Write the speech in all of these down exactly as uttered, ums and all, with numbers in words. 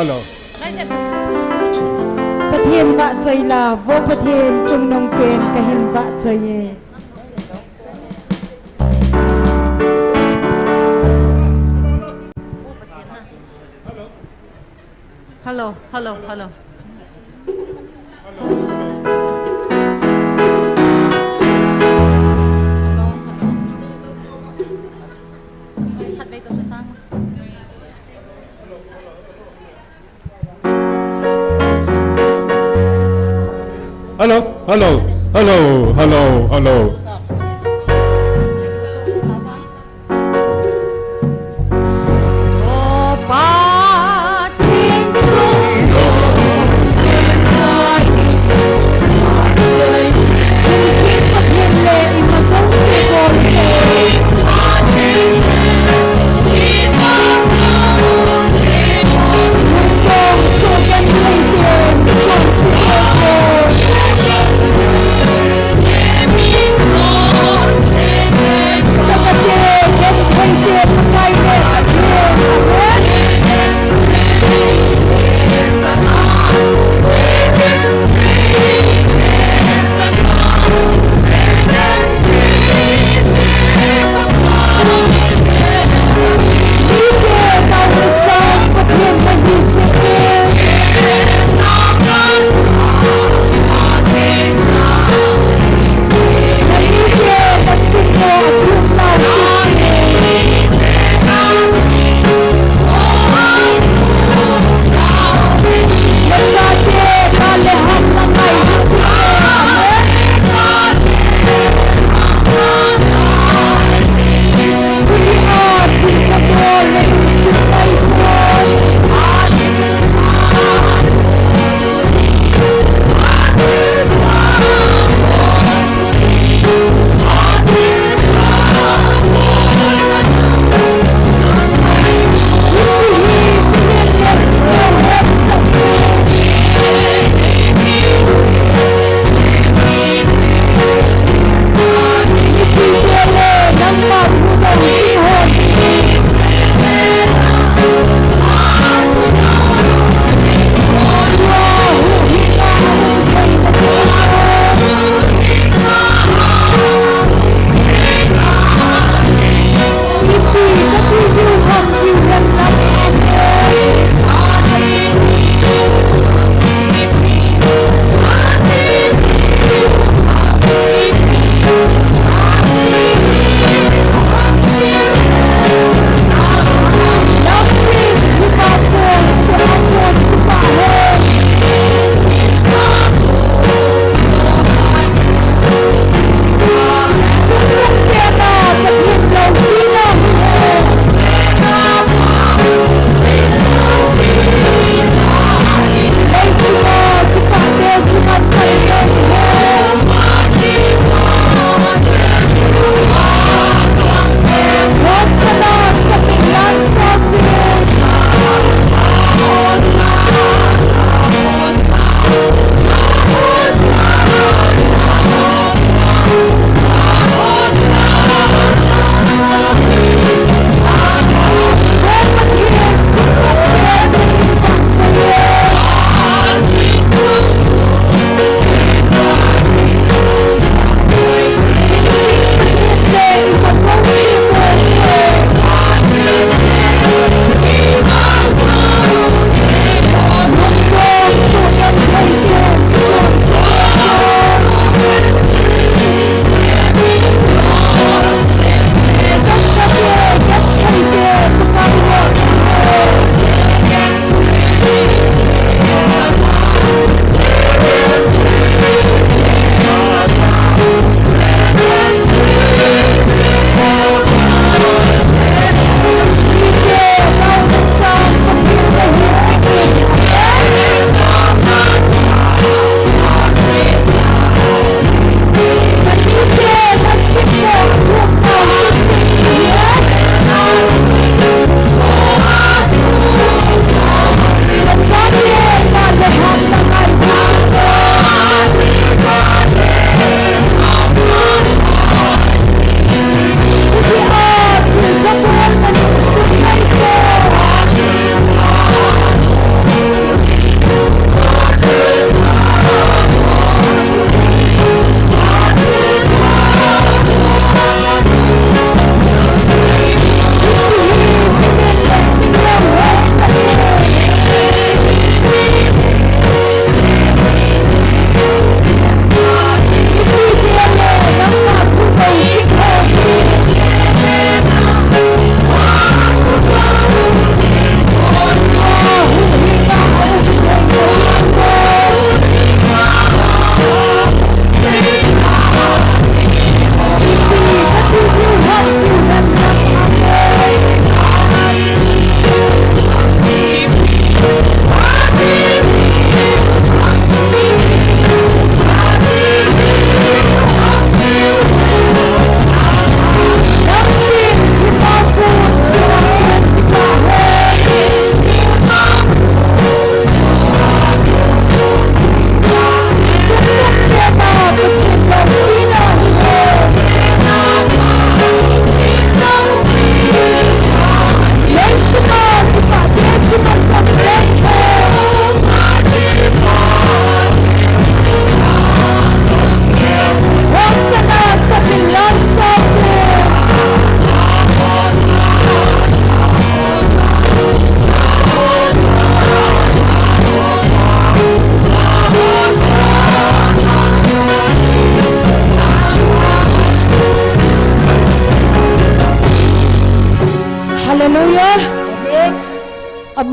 Hello. Pathen vahchoi la, vo Pathen chungnung pen kahin vahchoi e. Hello, hello, hello. Hello, hello, hello, hello, hello.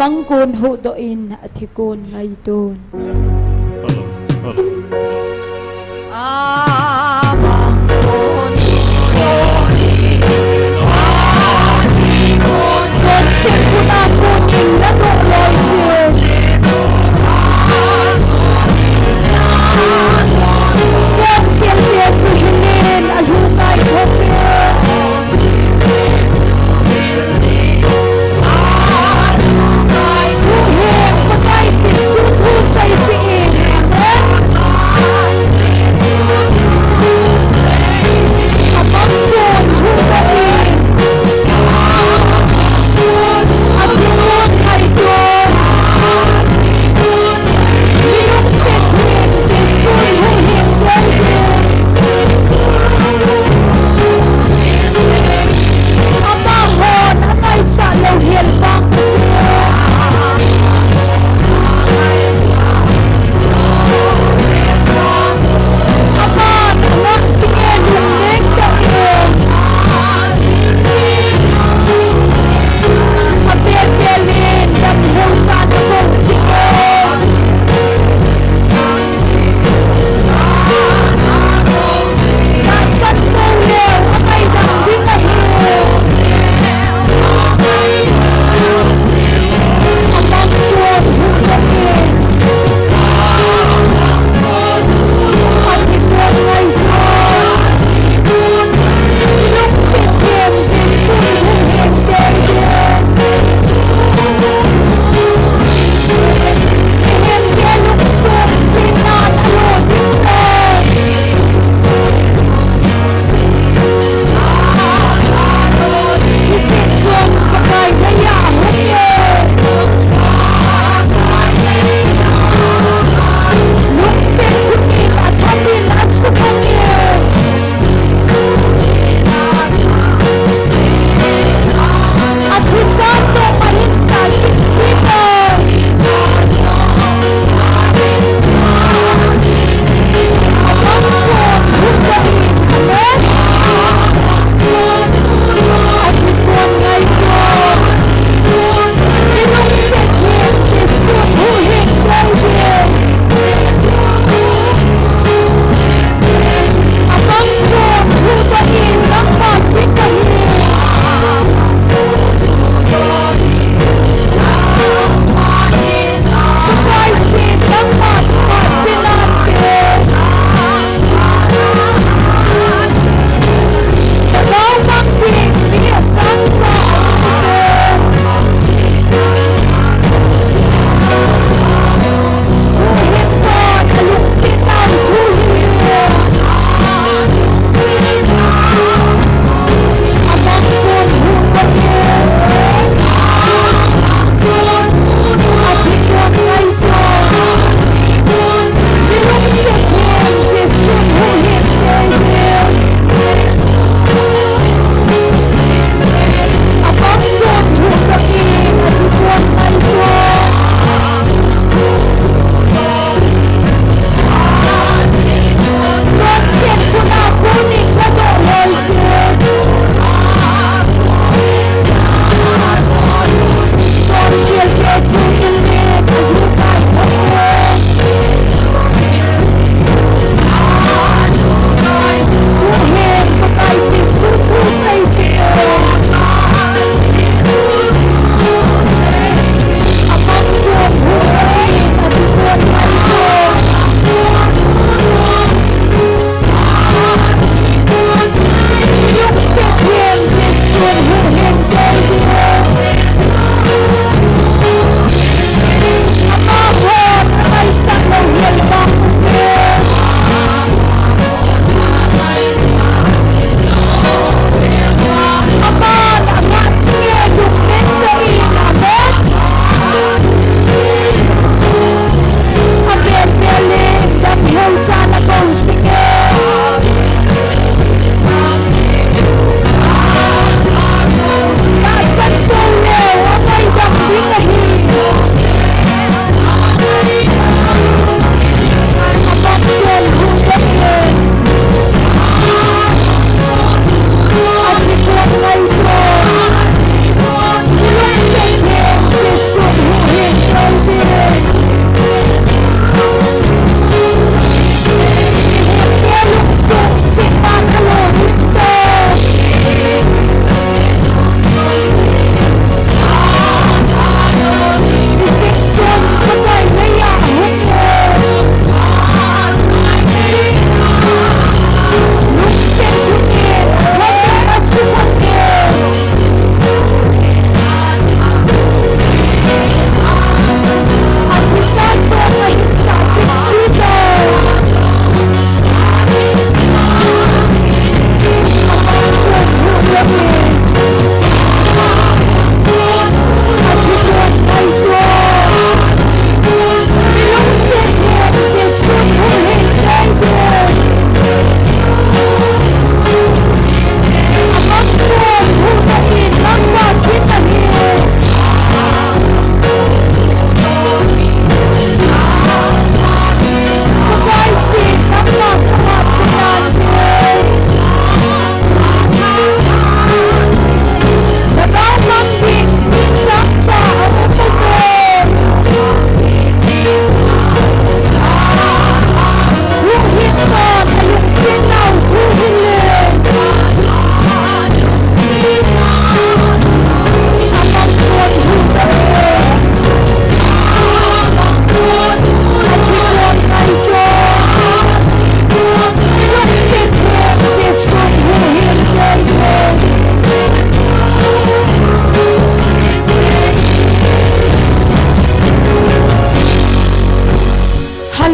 Angkon huhdoh in athi kon ngaiton. Chonset khut a kon in nadoh loi jeh un. Chonkhel te chu hingin alhunga ithop in. Huhhing Pakai Jesu thu seipeh in. Amen.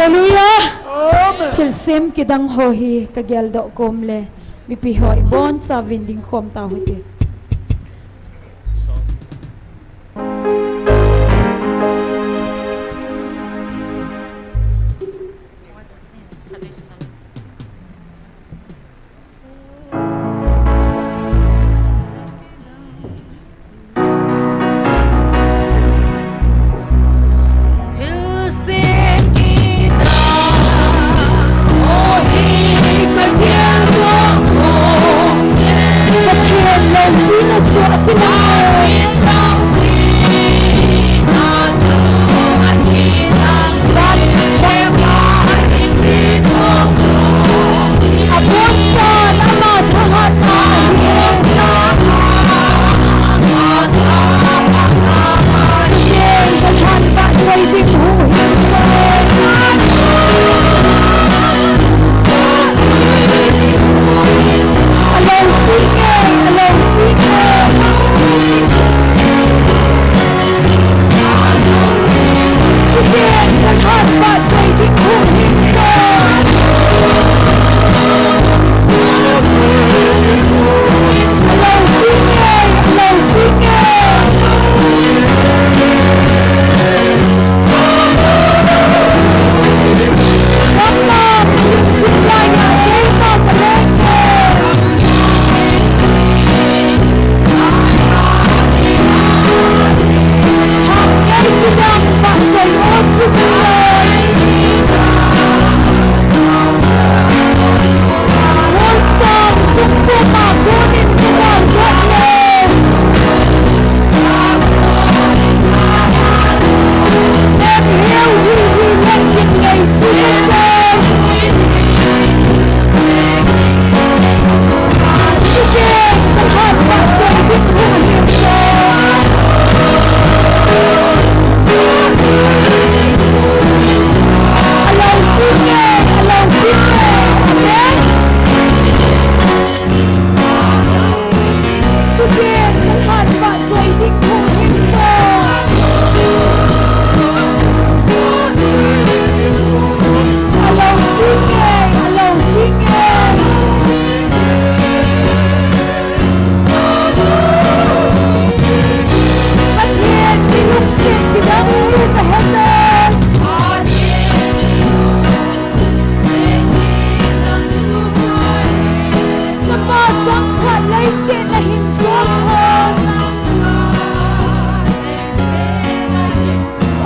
Hallelujah. Amen. Thilsem kidang ho hi kageldoh kom le mipi ho ibonchauvin dingkhom tauhite.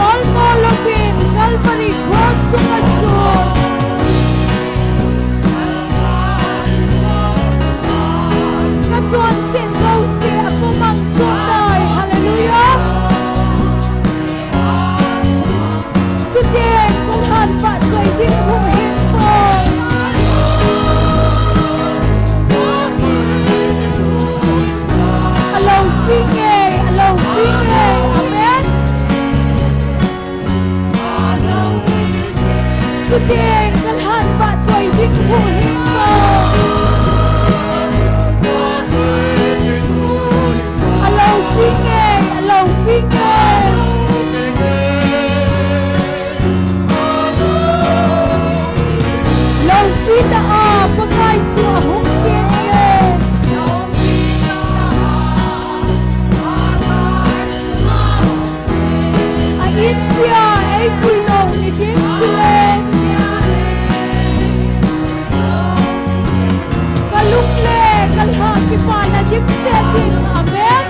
Olmo louvin Calvary Cross sunga chu kachonset jouse apo mang sot tai. Hallelujah. Chuteng kalhan vahchoi ding hung hing poi. Aloupi nge, aloupi nge. Amen. Chuteng kalhan vahchoi ding hung hing poi. Aloupi nge, aloupi nge. Loupi tah a Pakai chu ahung kit e. A inpia eipui lou ni ding chule. Kalung le kalha kipana dimset ding. Amen.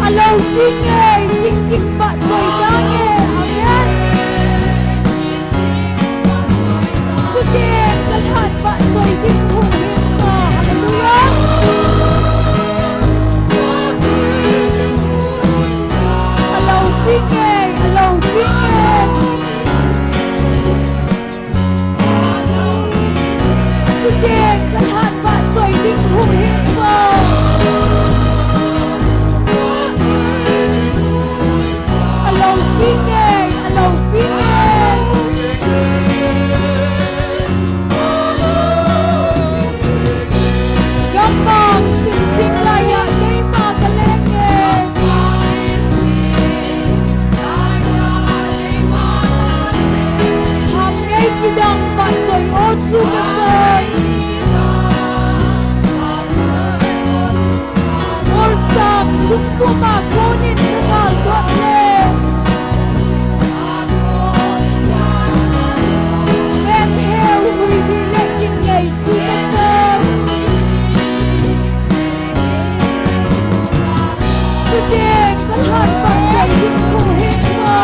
Aloupi nge, king king vahchoi da nge. Amen. Chuteng kalhan vahchoi ding hung hing poi. Hallelujah. Aloupi nge, aloupi nge. Chuteng kalhan vahchoi ding hung hing poi. Aloupi nge. Kalhan vahchoi ding hung hing ko.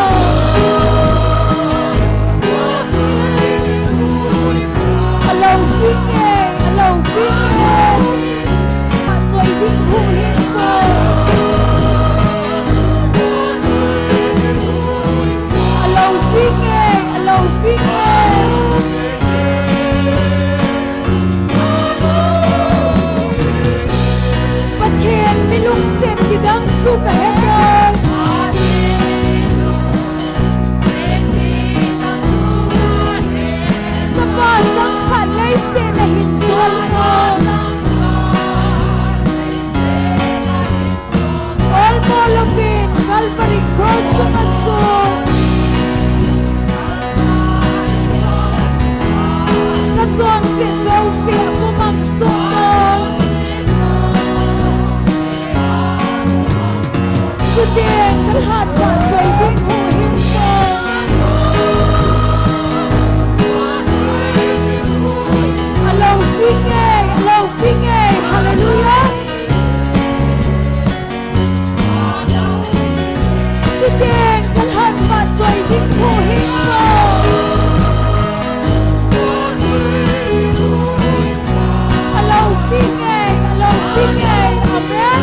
Alouping e, alouping e. Vahchoi ding hung hing ko. Alouping e, alouping e. Pathen mi lungset kidang chu kahe poi. Chapa changkhat leiset a hin sol poi. Olmo louvin Calvary Cross chunga chu nachonset jouse apumang sung to. Chuteng kalhan vahchoi ding hung hing ko. Alouping e, alouping e, hallelujah. Chuteng kalhan vahchoi ding hung hing ko. Alouping e, alouping e, amen.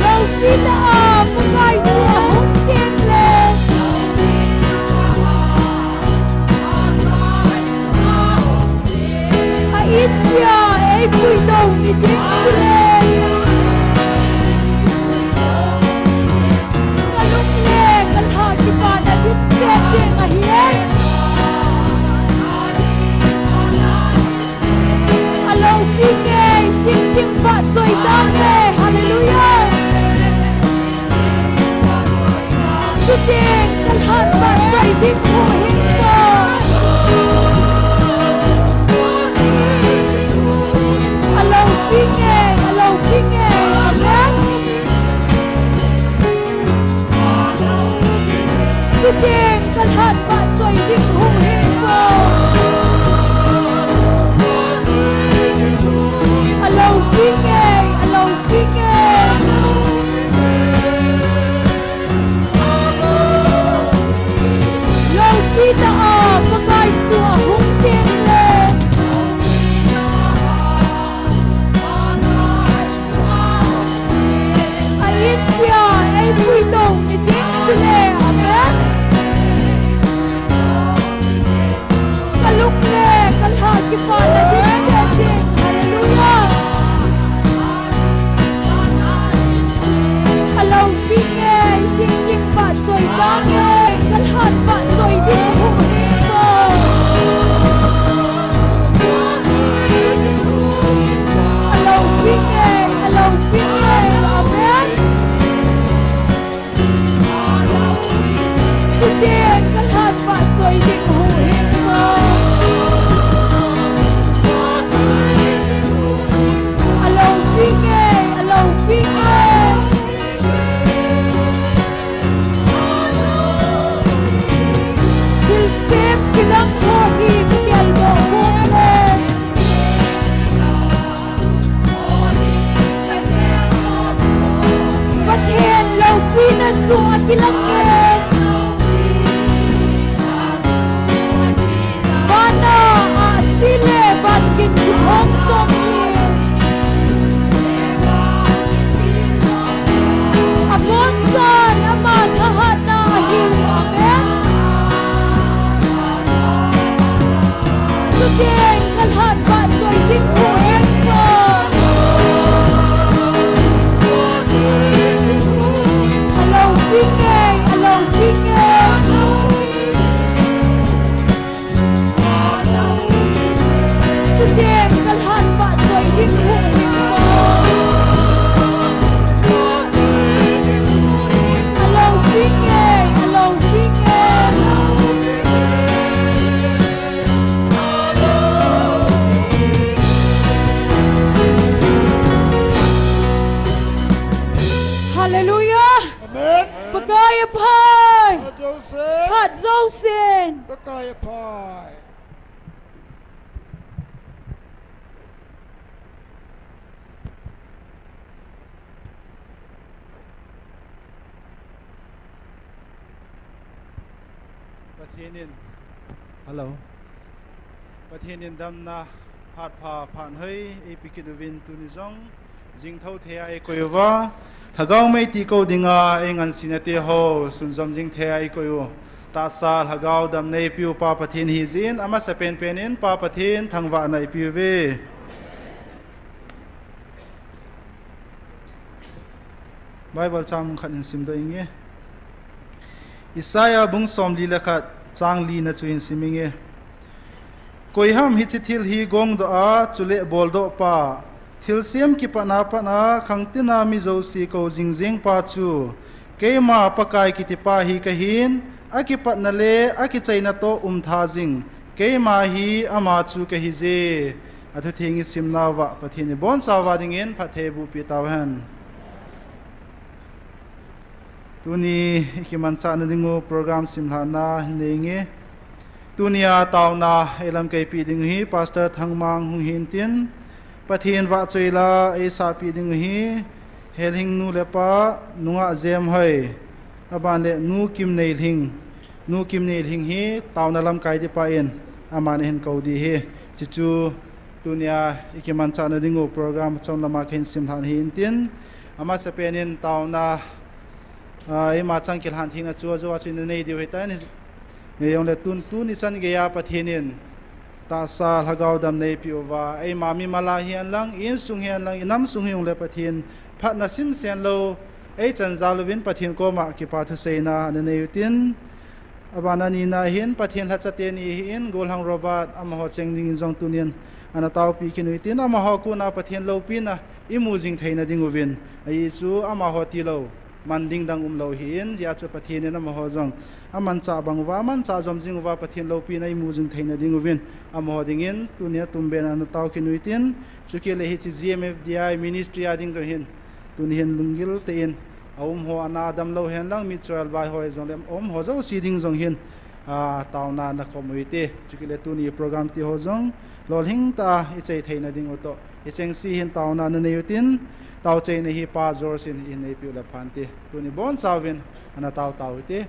Loupina a Pakai chu ahung teng le. A inpia eipuidoh ni ding chule. Kalung le kalha kipana dimset ding ahi. Alouping e, tingting vahchoi tange, hallelujah. Chuteng kalhan vahchoi ding hung hing ko. Alouping e, alouping e, amen. Chuteng kalhan vahchoi ding hung hing ko. Alouping e, alouping e. Loupina a Pakai chu ahung teng le. A inpia eipuidoh ni ding chule, amen. Kalung le kalha kipana dimset ding, hallelujah. Alouping e, tingting vahchoi tange, kalhan vahchoi ding hung hing ko. Alouping e, alouping e, amen. Chuteng kalhan vahchoi ding hung hing ko. Alouping e, alouping e. Thilsem kidang ho hi kigeldoh pon le. Pathen loupina chu akilang e. Vana ahsi le van gin kihong jong hi. Aboncha'n ama thahatna ahi. Amen. Chuteng kalhan vahchoi ding hung hing ko. Alouping e, alouping e. Chuteng kalhan vahchoi ding hung hing ko. Alouping e, alouping e. Hallelujah. Amen. Pakai aphai. Phat jousen. Phat jousen. Pakai aphai. Pathen in, hello. Pathen in damna phat pha phat hoi eipeh kit uvin tuni jong jingthou thei a eikoi uva, Lhagao mei tih kou dinga eingansena teho sunjom jing thei a eikoi u. Tahsa Lhagao damna eipeh u Pa Pathen hijeh in amasapen pen in Pa Pathen thangvahna eipeh uve. Bible chang khat hin simdoh inge. Isaiah bung somli le khat chang lina chu hin sim inge. Koiham hiche thil hi gongdoh a, chule boldoh pa, thilsem kipatna pat a khangtina mi jouse kou jingjeng pa chu, keima Pakai kitipa hi kahin, akipatna le akichaina toh umtha jing, keima hi ama chu kahije. Athutheng isimnauva Pathen in ibonchauva dingin phatthei eibohpeh tauhen. Tuni ikimanchahna dingu program simlhahna hin nei inge. Tunia taona eilamkaipeh dingu hi Pastor Thangmang hung hintin, Pathen vahchoila eisahpeh dingu hi Helhing nu le pa, Nungah Jemhoi, aban le Nu Kimneilhing. Nu Kimneilhing hi taona lamkai ding pa in aman ahin kou ding ahi. Chuchu tunia ikimanchahna dingu program chomlama kahin simlhah ahi intin, amasapen in taona, ah, eima chang kilhan thengna chu ajou a chu ina nei diu ahitan, hijongle tun, tuni chan geiya Pathen in tahsa Lhagao damna eipeh uva, eima mimal a hihen lang, insung hihen lang, inam sung hijongle Pathen phatna simsen lou eichan jal uvin Pathen koma kipa thuseina ana nei utin, abana nina hin Pathen lhacha teni ahin, Gollhang Robert, amaho cheng dingin jong tunin ana taopeh kit uhitin, amaho kona Pathen loupina imu jing theina dinguvin, ahi chu amaho tilou man ding dang umlou ahin, hijeh chun Pathen in amaho jong amanchah bang uva, amanchah jom jing uva Pathen loupina imu jing theina dinguvin, amaho dingin tunia tumbena ana tao kit uhitin, chukit le hiche G M F D I ministry a ding jong hin, tuni hin lunggil tah in, aumho ana damlou hen lang, mitchoialbai ho hijongle aumho jouse ding jong hin, ah, taona nakhom uhite. Chukit le tuni program tiho jong lolhing tah a ichai theina dingu toh, hichengse hin taona nanei utin, taochaina hi Pa George in eineipeh u le phante. Tuni ibonchauvin ana tao tau hite.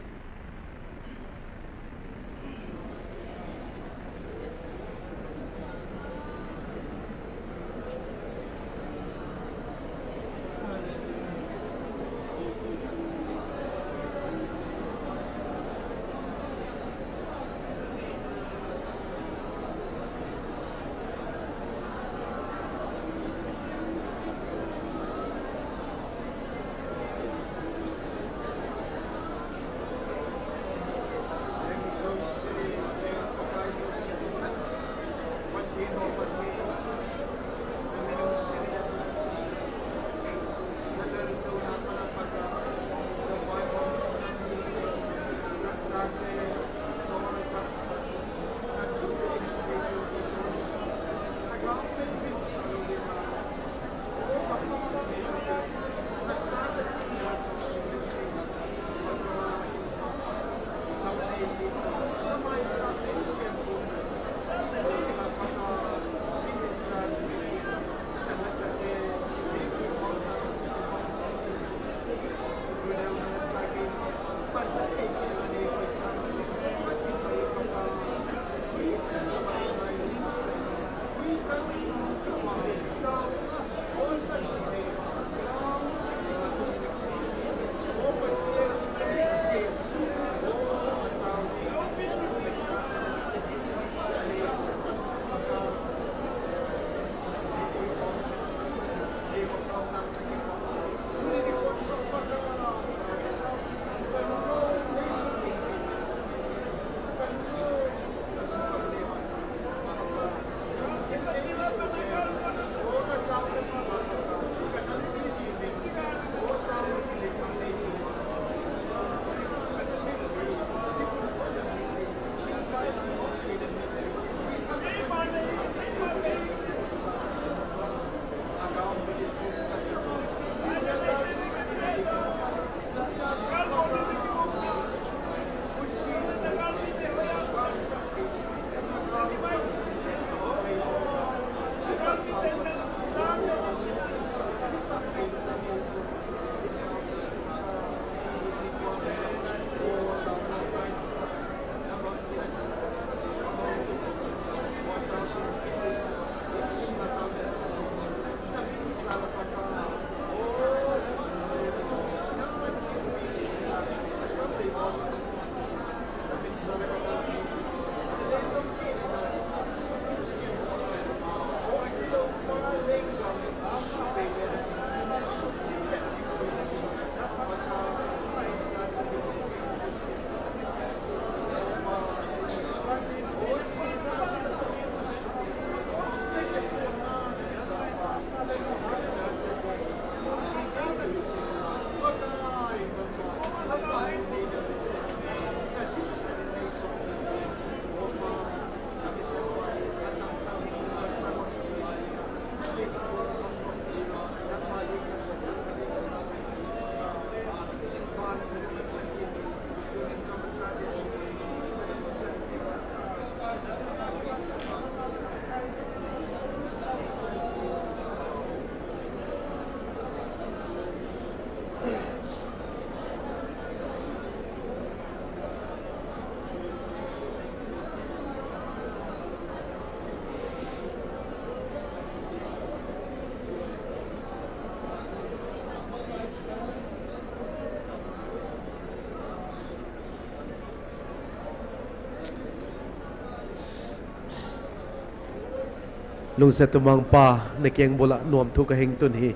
Lungset tumang Pa, na kengbul a nuamthu ka hing tun hi.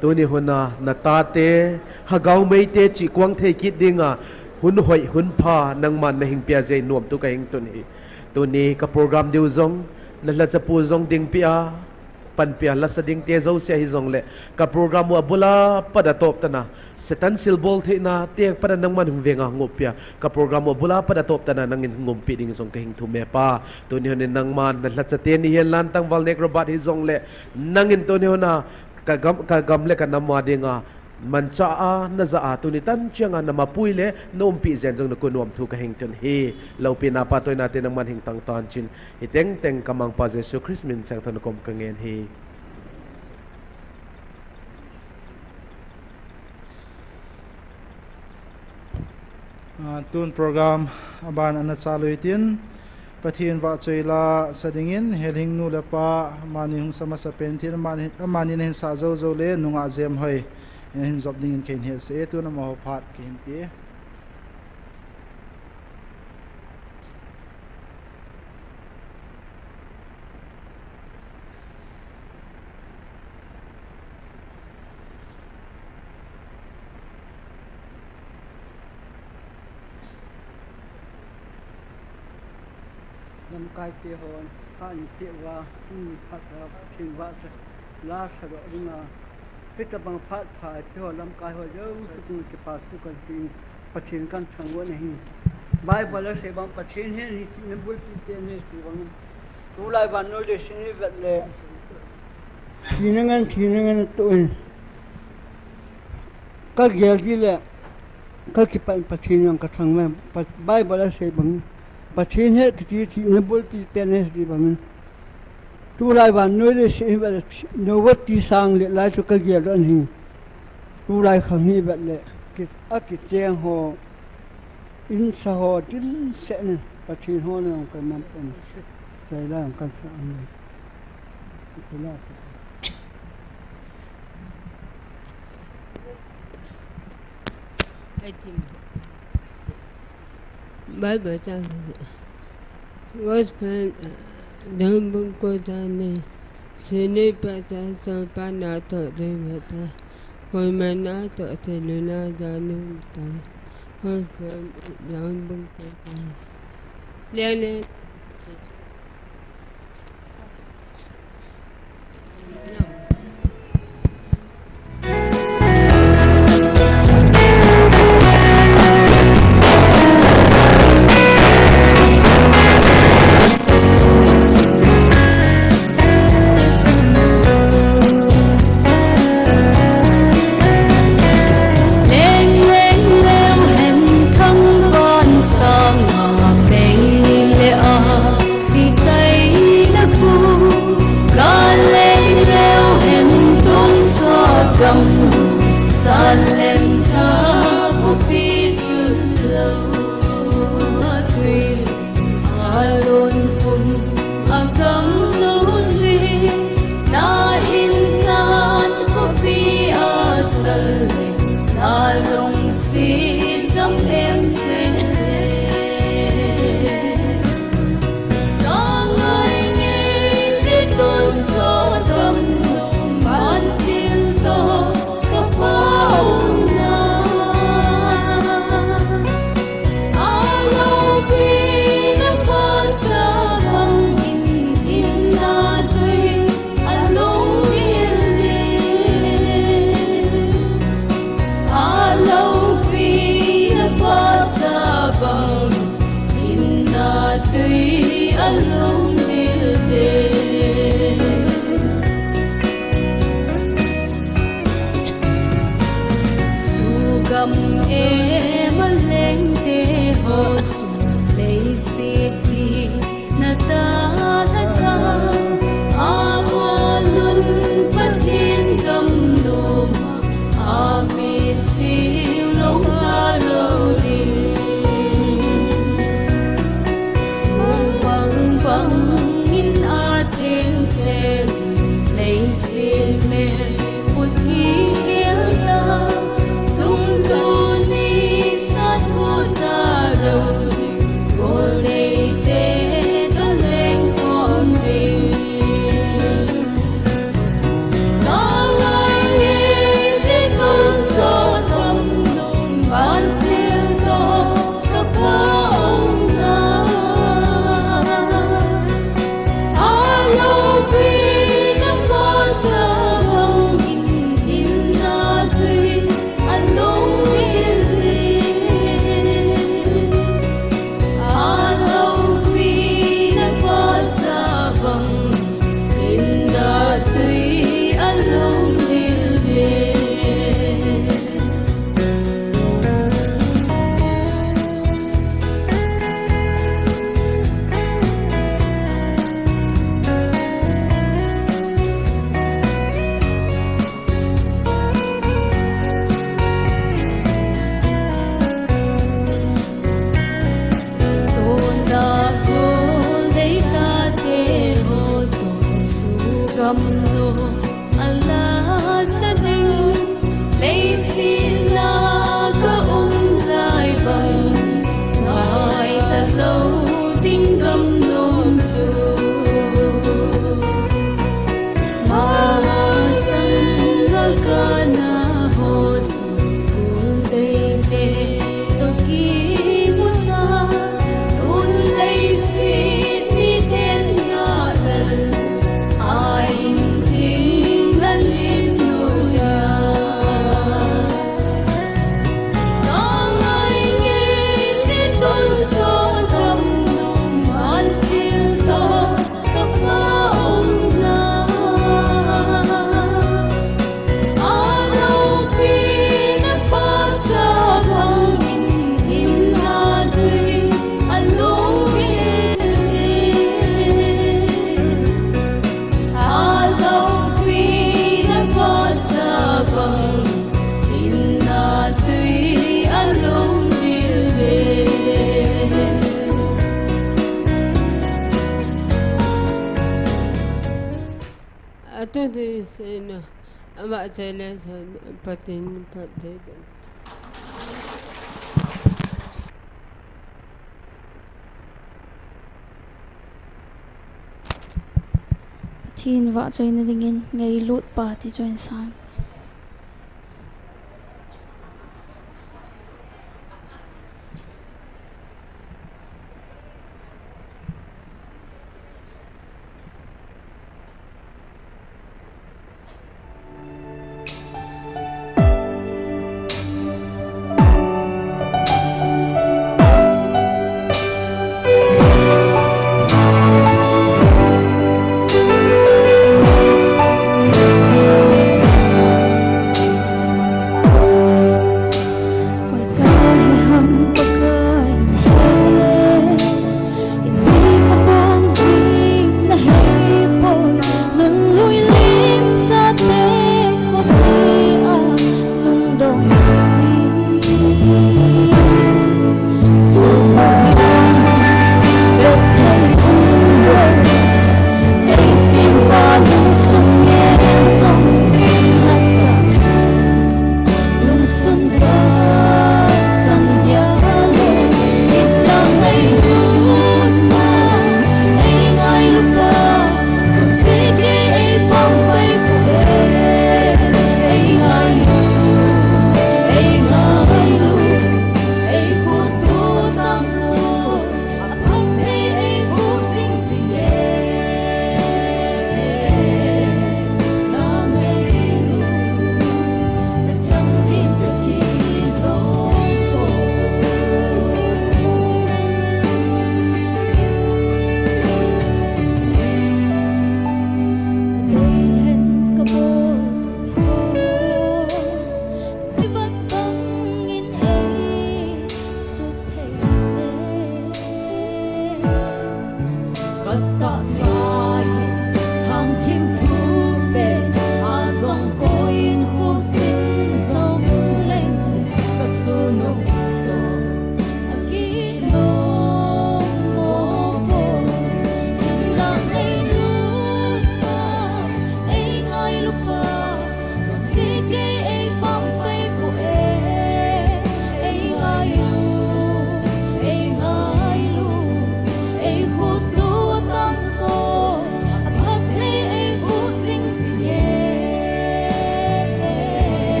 Tuni hun a na tate, Hagau Meite chih kuang thei kit dinga, hun hoi, hun pha, nangman na hing pia jeh in nuamthu ka hing tun hi. Tuni ka program diu jong, na lhachapu jong dingpi a, panpia lasa dingte jouse ahi jongle, ka program u abul a pat a toptana, Satan silbol theina te pat a nangman hung venga hung umpia, ka program u abul a pat a toptana nangin hung umpi ding jong ka hing thum e Pa. Tuni hun in nangman na lhacha teni hihen lang tangval nek Robert hi jongle, nangin tuni hun a ka gam, ka gam le ka nam a dinga manchah a na ja a, tuni tan chiang a na mapui le na umpi jeh in jong na ko nuamthu ka hing tun hi. Loupina phatthei nate nangman hing tang tan chin. Hi tengteng ka Mangpa Jesu Christ min seng thon kom ka ngen hi. Ah, tun program aban ana chalu hitin, Pathen vahchoi la sa dingin, Helhing nu le pa, amani hung sa masa pen tin, amani, amani na hin sa jou jou le, nungah Jemhoi, eh, hin jop dingin ka hin hetsah e, tun amaho phat ka hin pe. Lamkai te hon, ha ni te uva, ni phat a, Pathen vahchoi la sa doh dinga, hitabang phat pha, te ho lamkai ho jouse chung kipa thu kan tin, Pathen kan thangvah na hi. Bible a sei bang Pathen hen hi chihna bulpi pen ahi ti bang. Tulai vannoi leiset hi vet le. Thina ngen, thina ngen atoh in. Ka gel ji le. Ka kipah in Pathen jong ka thangvah. Pa-, Bible a sei bang. Pathen het kiti thina bulpi pen ahi ti bang. Tulai vannoi leiset hi vet le, Noah ti sang le lai chu ka gel doh in hi. Tulai khang hi vet le, ki, akicheng ho, insa ho, dinset in, Pathen ho na jong ka man pon. Chai la jong kan sa an. Kila. Bible chang Gospel, eh, John bung ko chang ni, sini pa cha so pa na to de ma ta, koi ma na to te lu na ja nu ta. Gospel, John bung ko chang ni. Le le. Leng leng leu hen thangvah sanga mei le a, sikai na ku. Ka leng leu hen tonsot gam, Salem tha khopi chun lou a tui. Alon kum agam jouse, na hinna khopi a sal le, na lungset gam em seh le. Ka ngai ngei ji tonsot gam nom ban til to. Ka pau na, a loupi na phatsa bang in, hinna tui a lung dil dil. A loupi na phatsa bang in, hinna tui a lung dil dil. Chu gam e, maleng te ho chu leiset hi na ta na ta, a bol nun Pathen gam nom a, a mitlhi lou ta lou ding. Bang bang in a teng sel, leiset mel ut kikhel ta, sum tuni Ti seina, avahchoi le, Pathen phatthei boh. Pathen vahchoina dingin Ngailutpa ti chu hin sang.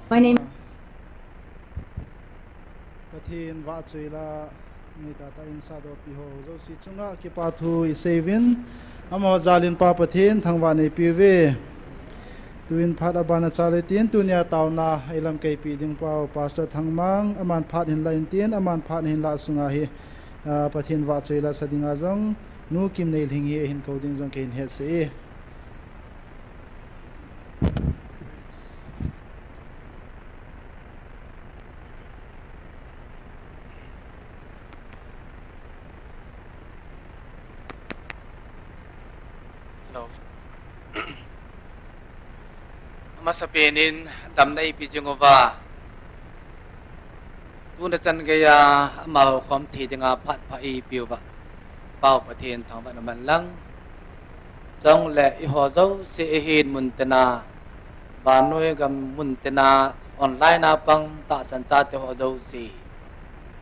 My name. Pathen vahchoi la, ngai tata in sahdohpi ho jouse chunga kipa thu iseiuvin, amaho jal in Pa Pathen thangvah neipiuve. Tuin phat abana chale tin, tunia taona eilamkaipi ding pau Pastor Thangmang, aman phat hin la intin, aman phat hin la sunga hi, ah, Pathen vahchoi la sa dinga jong Nu Kimneilhing hi ahin kou ding jong kahin hetsah e. Masapen in damna ipi jing uva, tuna chan geiya amaho khom thei dinga phat pha ipi uva, Pau Pathen thangvah in umhen lang. Chule eiho jouse ihin mun tina, vannoi gam mun tina, online a pang tahsan chate ho jouse,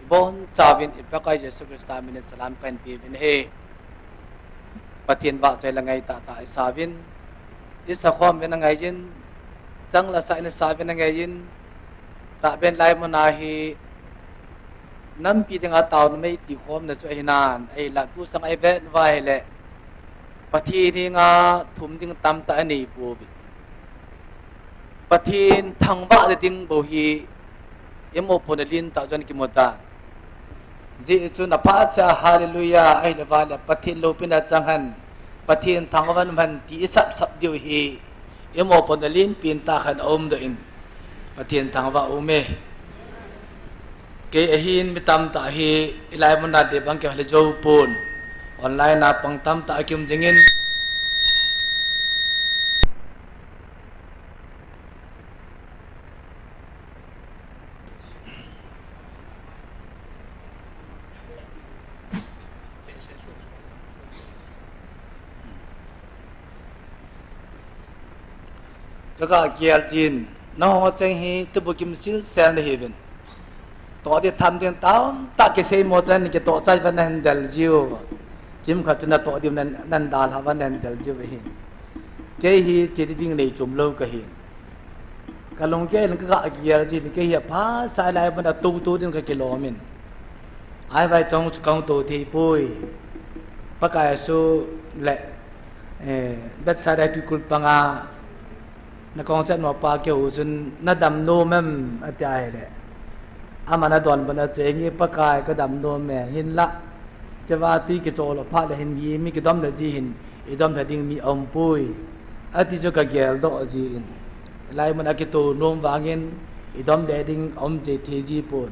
ibonchauvin i Pakai Jesu Christa minin salam kahin pe uvin ahi. Pathen vahchoi le ngai tahtah isauvin, isakhom uvin angaijin, chang le sa in isauvin angaijin, tahbeh in hilai mun a hi nampi dinga taona mei tikhomna chu ahinan, ahinla tusang a ivet uva ahile, Pathen henga thum ding tamtah anei pouvin, Pathen thangvah ding bou hi imopohna lentah chun kimu tan. Hijeh chun aphat cha Hallelujah ahilou vale Pathen loupina chang hen, Pathen thangvah in um hen ti isap sap diu hi imopohna lenpen tah khat aumdoh in, Pathen thangvah um e. Kei ahin mi tamtah hi hilai mun a ding bang kei hale jou pon, online a pang tamtah akium jingin. Chaka kial chin, nangho cheng hi tubu kim silsel nahiuvin. Toh ding tham ding tamtah kisei mo chan kitoh chai uva nahin del jiu. Kimkhat chu natoh diu nan, nan dalha uva nahin del jiu ahin. Kei hi che ding nei chom lou kahin. Kalung kei in kagah kial chin, kei hi aphat cha hilai mun a tutu ding kakilom in. Ahivang chong chu kahung to thei poi. Pakai Jesu le, eh, Bethsaida tuikul panga nakong chet mo pa keu chun nadam nom em ati ahile, aman adonbut a chu, Henge Pakai, kadam nom e, hinla hicheva tui kichol lou phat le hin hi mi kidom le ji hin, idom le ding mi aum poi, ati chu kageldoh jin. Hilai mun a kito nom vangin idom le ding aum thei thei ji pon.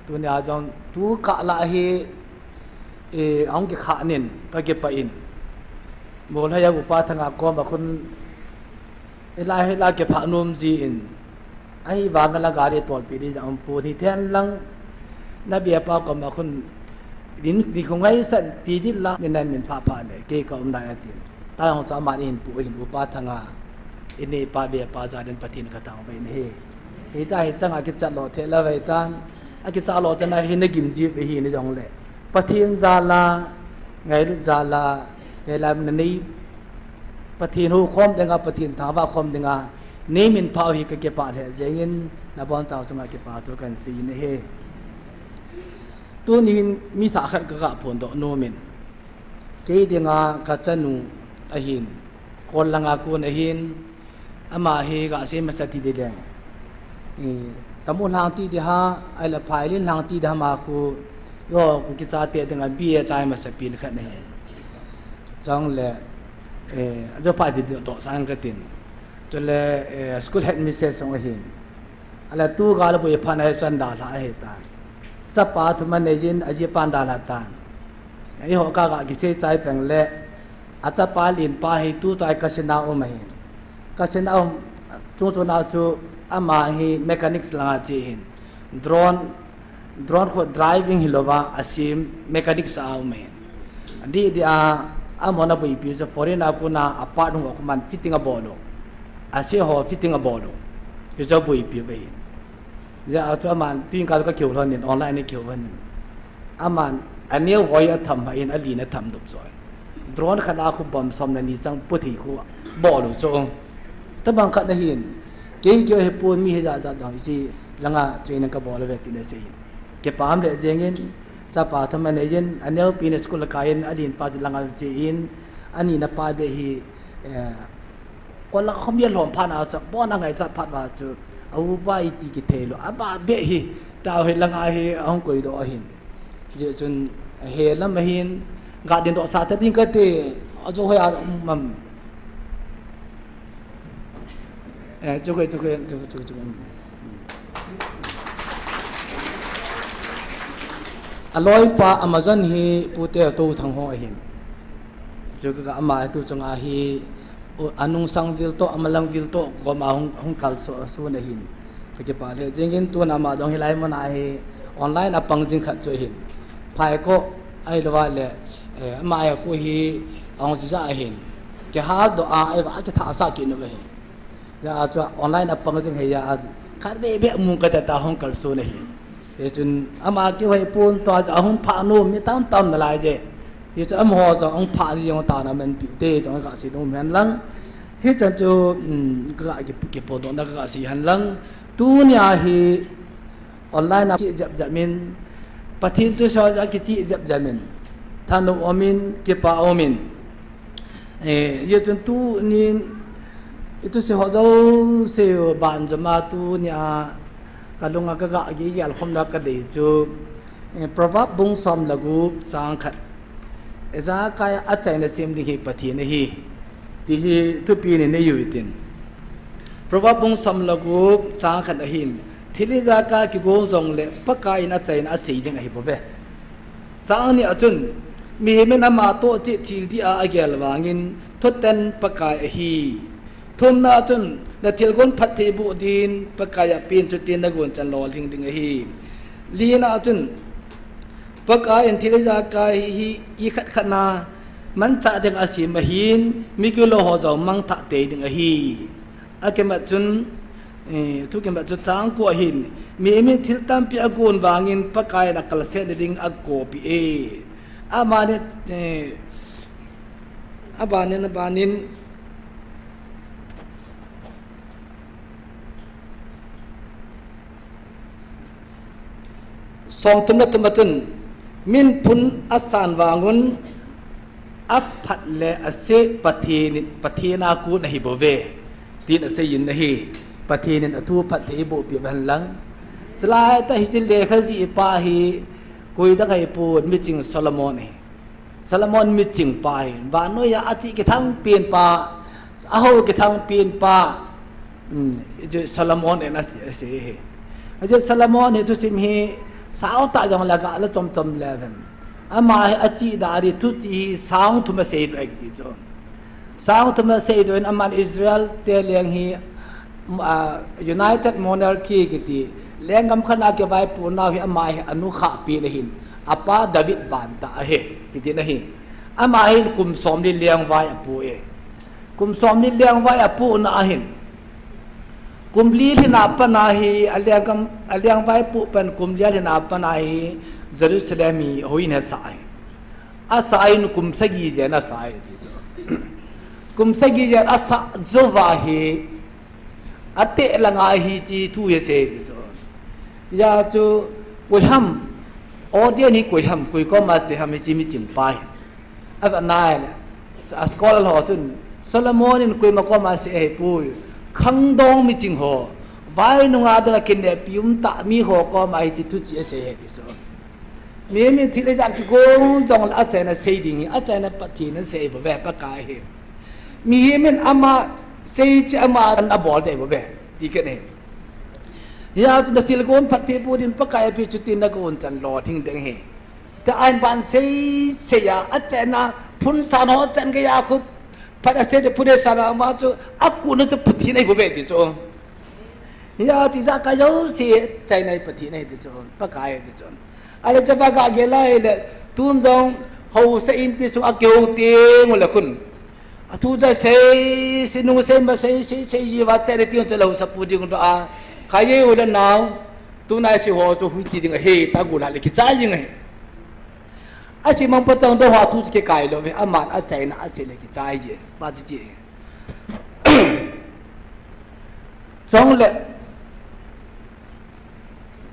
Tunia jong tu kah lah hi, eh, ahung kikhah nin kakipah in. Molhoi a upa Thanga koma khun hilai, hilai kiphah nom jin. Ahivang la gari tolpi ding jong aum pon, hiten lang nabepa koma khun, nin, ni khungai san ti ding la, min nan min phah phah le, kei kaum nai atin. Tah jong chu aman eihin pu ahin, upa Thanga. Ineipa bepa jal in Pathen kathangvah in ahi. Hita hi chang a kichat lou thei lou ve tan. Akichat lou chana hi nagim ji ve hi ni jongle, Pathen jal a, ngailut jal a, hilai mun a nei, Pathen houkhom dinga, Pathen thangvah khom dinga nei min phah u hi kakipah lheh jengin, nabonchau chunga kipa thu kahin sei in ahi. Tuni hin mi thah khat kagah phondoh nom in. Kei dinga kachanu ahin, Kol langa kon ahin, ama hi gasei masa ti ding leng. I, Tamu lhang ti ding ham, ahile Phailin lhang ti ding ham, ama khu, yo, khu kichate dinga B A chai masa pi khat ahin. Chule, eh, ajo pha ding doh sang katin. Chule, eh, school headmistress jong ahin. Ahile tu gal aboi phat na hi chun dalha ahitan. Chapa thum anei jin, ajipan dalha tan. Eiho kagah kisei chai peng le, achapa lenpa hi tutua hi Kasina um ahin. Kasina um, chung chuna chu ama hi mechanics langa che ahin. Drone, drone khu driving hilouva, asem mechanics a um ahin. Adih dih a, amahon aboipi chu foreign a kona a part ho khu aman fitting abol u. Ase ho fitting abol u. Hichu aboipi uva ahin. Hijeh a chu aman, tuin ka chu kakihou lhonin, online a kihou lhonin. Aman, aneo ho hi atham lhah in, alen atham dup joi. Drone khat a khu bomb som le ni chang pu thei khu bol u chu. Tobang khat ahin. Kei kei hi pon mi hijat jat jong hiche langa training kabol uve tin asei in. Kipah lheh jengin, chapa thum anei jin, aneopi in school akai in, alenpa chu langa che in, anina pa beh hi, eh, Kol a khom a lhom phat na chu, abon a ngaichat phat uva chu, a upa iti kithei lou, aba beh hi, tao hi langa hi, ahung koidoh ahin. Hijeh chun, ahe lam ahin, ga ding doh sa ta ding kati, ajo hoi a, um, um. Eh, chu koi, chu koi, chu, chu, chu, um. Aloipa Amazon hi Pu Teothangho ahin. Chu ka ama tu chunga hi Anungsang vil toh, amalang vil toh, koma hung, hung kalson ahin. Kakipah lheh jengin, tuna ama jong hilai muna hi online a pang jing khat chu ahin. Phai ko, ahilouva le, eh, ama hi khu hi ahung jija ahin. Kihal doh a, ahiva kithah sa kinu ahi. Hijeh chun online a pang jing hi a, khatvei beh mun kati ta hung kalson ahi. Hichun ama kihoi pon, tua chu ahung phah nom mi tamtam nalai je. Hichu amaho chu ahung phah ni jong tana manpi te, tua kasei nom hen lang. Hichan chu, um, ka, ki, kipodohna kasei hen lang. Tunia hi online a kichih jep jep in, Pathen thusei a kichih jep jep in, thanom umin, kipah umin. Eh, hichun tunin, i thusei ho jouse u banjom a tunia, kalunga kaga gel khomna kadei chu, eh, Proverb bung som le gup chang khat. Ijakai a achaina sem ding hi Pathen ahi. Ti hi thupi nei nei uhitin. Proverb bung som le gup chang khat ahin. Thil ijakai kigong jongle Pakai in achaina asei ding ahi bouve. Chang ni a chun, mihem in ama toh cheh thil dih a agel vangin, thutan Pakai ahi. Thumna a chun, na thilgon phatthei boh din, Pakai a pen chuti nagon chan lolhing ding ahi. Lina a chun, Pakai in thil ijakai hi, hi, hi khat khat na, manchah ding asem ahin, migilou ho jong mangthah tei ding ahi. Akimat chun, eh, thu kimat chu chang ko ahin, mihem in thil tampi agon vangin Pakai in akalsetna ding agopi e. Amanin, eh, abanin, abanin, Somthum le thum a chun, min phun asan vangun, aphat le aseh Pathen, Pathen a kon ahi bouve, tin aseiyin ahi. Pathen in athu phatthei eiboh peh uhen lang. Chulai tah hiche lekha jih pa hi, koi dang ahipon, miching Solomon ahi. Solomon miching pa hi, vannoi a athi kithang pen pa, ahao kithang pen pa, um, Solomon in asei, asei hi. Ajeh Solomon hi thusim hi sao tah jongle gah la chom chom le ven. Ama hi achi da di thuchih hi sang thum asei doh e kiti chu. Sang thum asei doh in aman Israel te leng hi, um, ah, United Monarchy kiti, lenggam khat a kivaipoh nau hi ama hi anu khah pen ahin, apa David ban tah ahi, kiti na hi. Ama hin kum somli lengvai apoh e. Kum somli lengvai apoh na ahin, kum li lhin a pat na hi, alenggam, alengvai poh pen kum li lhin a pat na hi, Jerusalem hi houin asah ahi. Asah in kum sagi jen asah e ti chu. Kum sagi jen asah jou va hi, ateh langa hi ti thu hi asei ti chu. Hijeh chun, koi ham, audience hi koi ham, koi koma asei ham hiche miching pa hi. Avet nai le, a scholar ho chun, Solomon in koima koma asei ahipoi, khangdong miching ho, vai nunga dinga kineppi um tah mi ho koma hiche thuchih asei ahi ti chu. Mihem in thil ijat kigong jongle achaina sei ding hi, achaina Pathen in asei bouve, Pakai hi. Mihem in ama seicheh ama an abol dei bouve, ti kit ahi. Hijeh chun na thilgon phatthei boh din Pakai a pen chuti nagon chan lolhing ding ahi. Tia ahin ban sei sei a, achaina phun san ho chan geiya khu, phat asei di phun san ama chu, akona chu Pathen ahi bouve ti chu. Hijeh chun ijakai jouse achaina hi Pathen ahi ti chu, Pakai ahi ti chu. Ahile chapa ga gel a ahile, tun jong haosa inpi sung a kihou teng ule khun, athu ja sei, sei nung sei ma sei, sei, sei ji va chai le ti jong chu le haosa pu ding doh a. Kha ye u le nao, tuna sei ho chu hui ti ding ahi, ta gu la le kichai jing ahi. Asei mang pa chang doh ho thu chu kikai lou ve, aman achaina asei le kichai ji, pa ti ti. Chong le,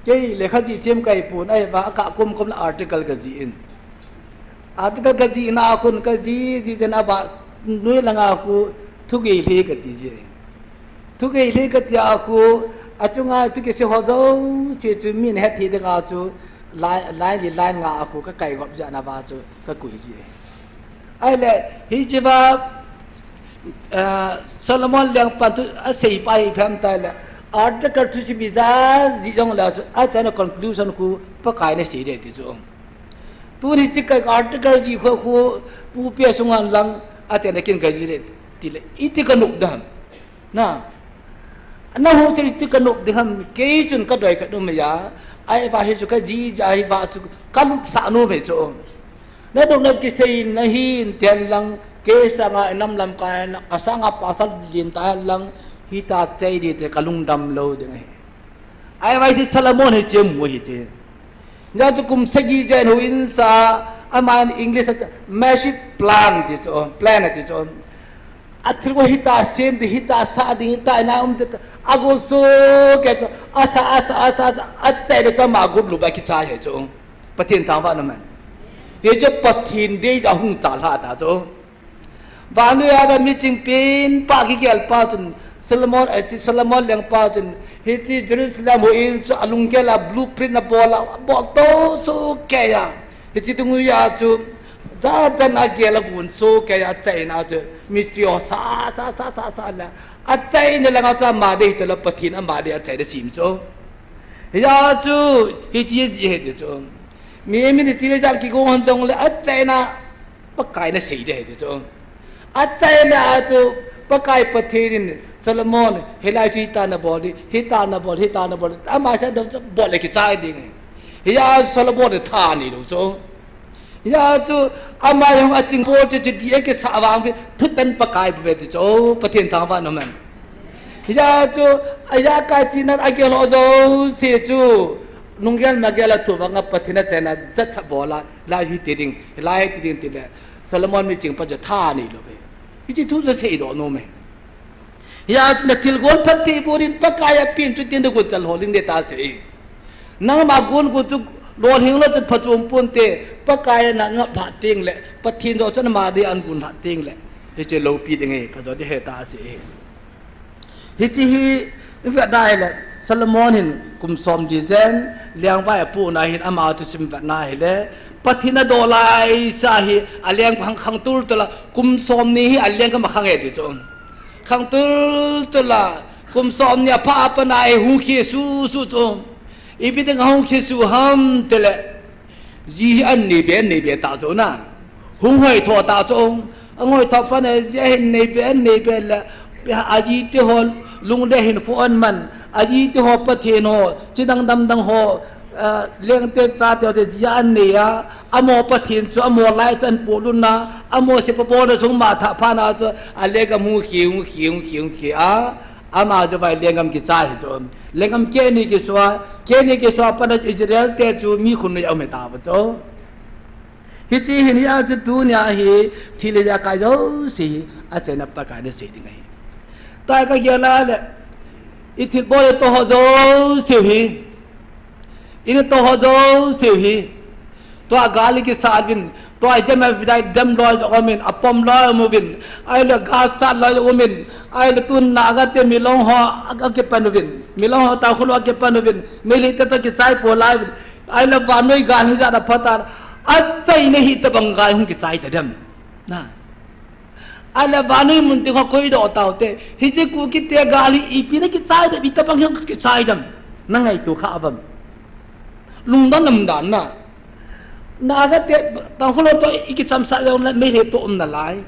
kei lekha jih them kahi pon, ahivang a ka kum kum le article kajih in. Article kajih na a khun kajih, jih jen a ba nui langa khu thugei lheh kati je. Thugei lheh kati a khu, achunga thu kisei ho jouse chu min het thei dinga chu line, line li line nga a khu kakai gop jeh a na va chu kakoi ji. Ahile, hiche va, eh, Solomon lengpan thu asei pa hi ipi ham tile, article thusim ijat jih jongle chu, achaina conclusion khu Pakai in asei ding ti chu. Tun hiche ka article jih khu, khu pupi a sunga lang, achaina kin kajih ding. Tile, iti ka nop ding ham. Na. Na hu se iti ka nop ding ham. Kei chun ka doi ka nop mai a. Ahivang hi chu ka jija hi vang chu ka nopsah nom e chu. Na nop na kisei na hin ten lang, kei sanga nam lamkai na, ka sanga pasal din ta lang, hita chai ding te ka lungdam lou ding ahi. Ahivang hi Solomon hi chu mu hi chu. Hijeh chun kum sagi jen houin sa, aman English a chu massive plan ti chu, plan ti chu. Athil ko hita sem ding, hita sa ding, hita ina um ding, ago sohkei chu, asa, asa, asa, asa, achaina chu ama got lut a kichai ahi chu. Pathen thangvah in um hen. Hichu Pathen deija hung chalhah ta chu. Vannoi a miching pen pa kigel pa chun, Solomon, eh, chi Solomon lengpa chun, hiche Jerusalem houin chu alunggel a blueprint abol a, abol to sohkei a. Hiche dungjui a chu, jat jat in agel a gon sohkei a, achaina chu, mistri ho sa, sa, sa, sa, sa le. Achaina langa chu ama dei hita lou, Pathen ama dei achaina sem chu. Hijeh chun, hiche ji ahi ti chu. Mi, mi ni ti le jat kigong hon jongle, achaina Pakai na sei ding ahi ti chu. Achaina a chu Pakai Pathen in Solomon, hilai chu hita na bol ding, hita na bol, hita na bol ding. Ama sa dong chu bol le kichai ding. Hijeh a Solomon in tha nei lou chu. Hijeh a chu ama jong aching bol chu chu ding akisah vang pi thutan Pakai bou ve ti chu. Pathen thangvah in um hen. Hijeh a chu, aja kai chinan agel ho jouse chu. Nunggel magel a thu vanga Pathen achaina jat sa bol a. Lai hi ti ding, lai hi ti ding tile, Solomon miching pa chu tha nei lou ve. Hiche thu chu seidoh nom e. Hijeh chun na thilgon phatthei boh in Pakai a pen chu tin da gon chal ho ding dei ta sei. Nangma gon gon chu lolhing lou chun pha chu um ponte, Pakai a na ngap lhah teng le, Pathen joh chun ama dei a na gon lhah teng le. Hiche loupi ding ahi, pha jo ding ahi ta sei. Hiche hi, i vet na hile, Solomon hin kum som li jen, lengvai apohna hin ama thusim vet na hile, Pathen adoh lai sa hi, aleng khang, khang tul tul a, kum som ni hi aleng kama khang e ti chu. Khang tul tul a, kum som ni apha a pat na hi hung khi su su chu. Ipi ding a hung khi su ham tile. Ji hi an nei be, an nei be ta chu na. Hung hoi tho ta chu. An hoi tho pa na ji a hin nei be, an nei be le. Aji te ho lungdei hin phu an man. Aji te ho Pathen ho, chidang dam dang ho, eh, lengte chate ho te ji a an nei a. Amaho Pathen chu, amaho lai chu an polut na. Amaho sepa bol na chung ma tha pha na chu. Aleng a hung khi, hung khi, hung khi, hung khi a. Ama chu vai lenggam kichai hi chu. Lenggam keni kisua, keni kisua pat a chu Israel te chu mi khun noi a um hi ta va chu. Hiche hin hia chu tunia hi thil le ja kai jouse hi achaina Pakai na sei ding ahi. Tua ka gel a le, i thilbol le to ho jouse hi. I na to ho jouse hi. Tua gal kisa uvin, tua i jam a vidai dam loi jong um in, apom loi um uvin, ahile gas start loi jong um in, ahile tun Naga te Milong ho a, akipan uvin, Milong ho Tangkhul ho akipan uvin, Meitei te to kichai po lai uvin, ahile vannoi gal hijat a phat a, achaina hi tabang gal hung kichai ta dem. Na. Ahile vannoi mun tin ho koi doh tau te. Hiche Kuki te gal hi ipi na kichai dem, itabang hi kichai dem. Na ngaito kha uvam. Lungdon nam dan na. Naga te, Tangkhul ho to i kichamsah jong le Meitei to um nalai.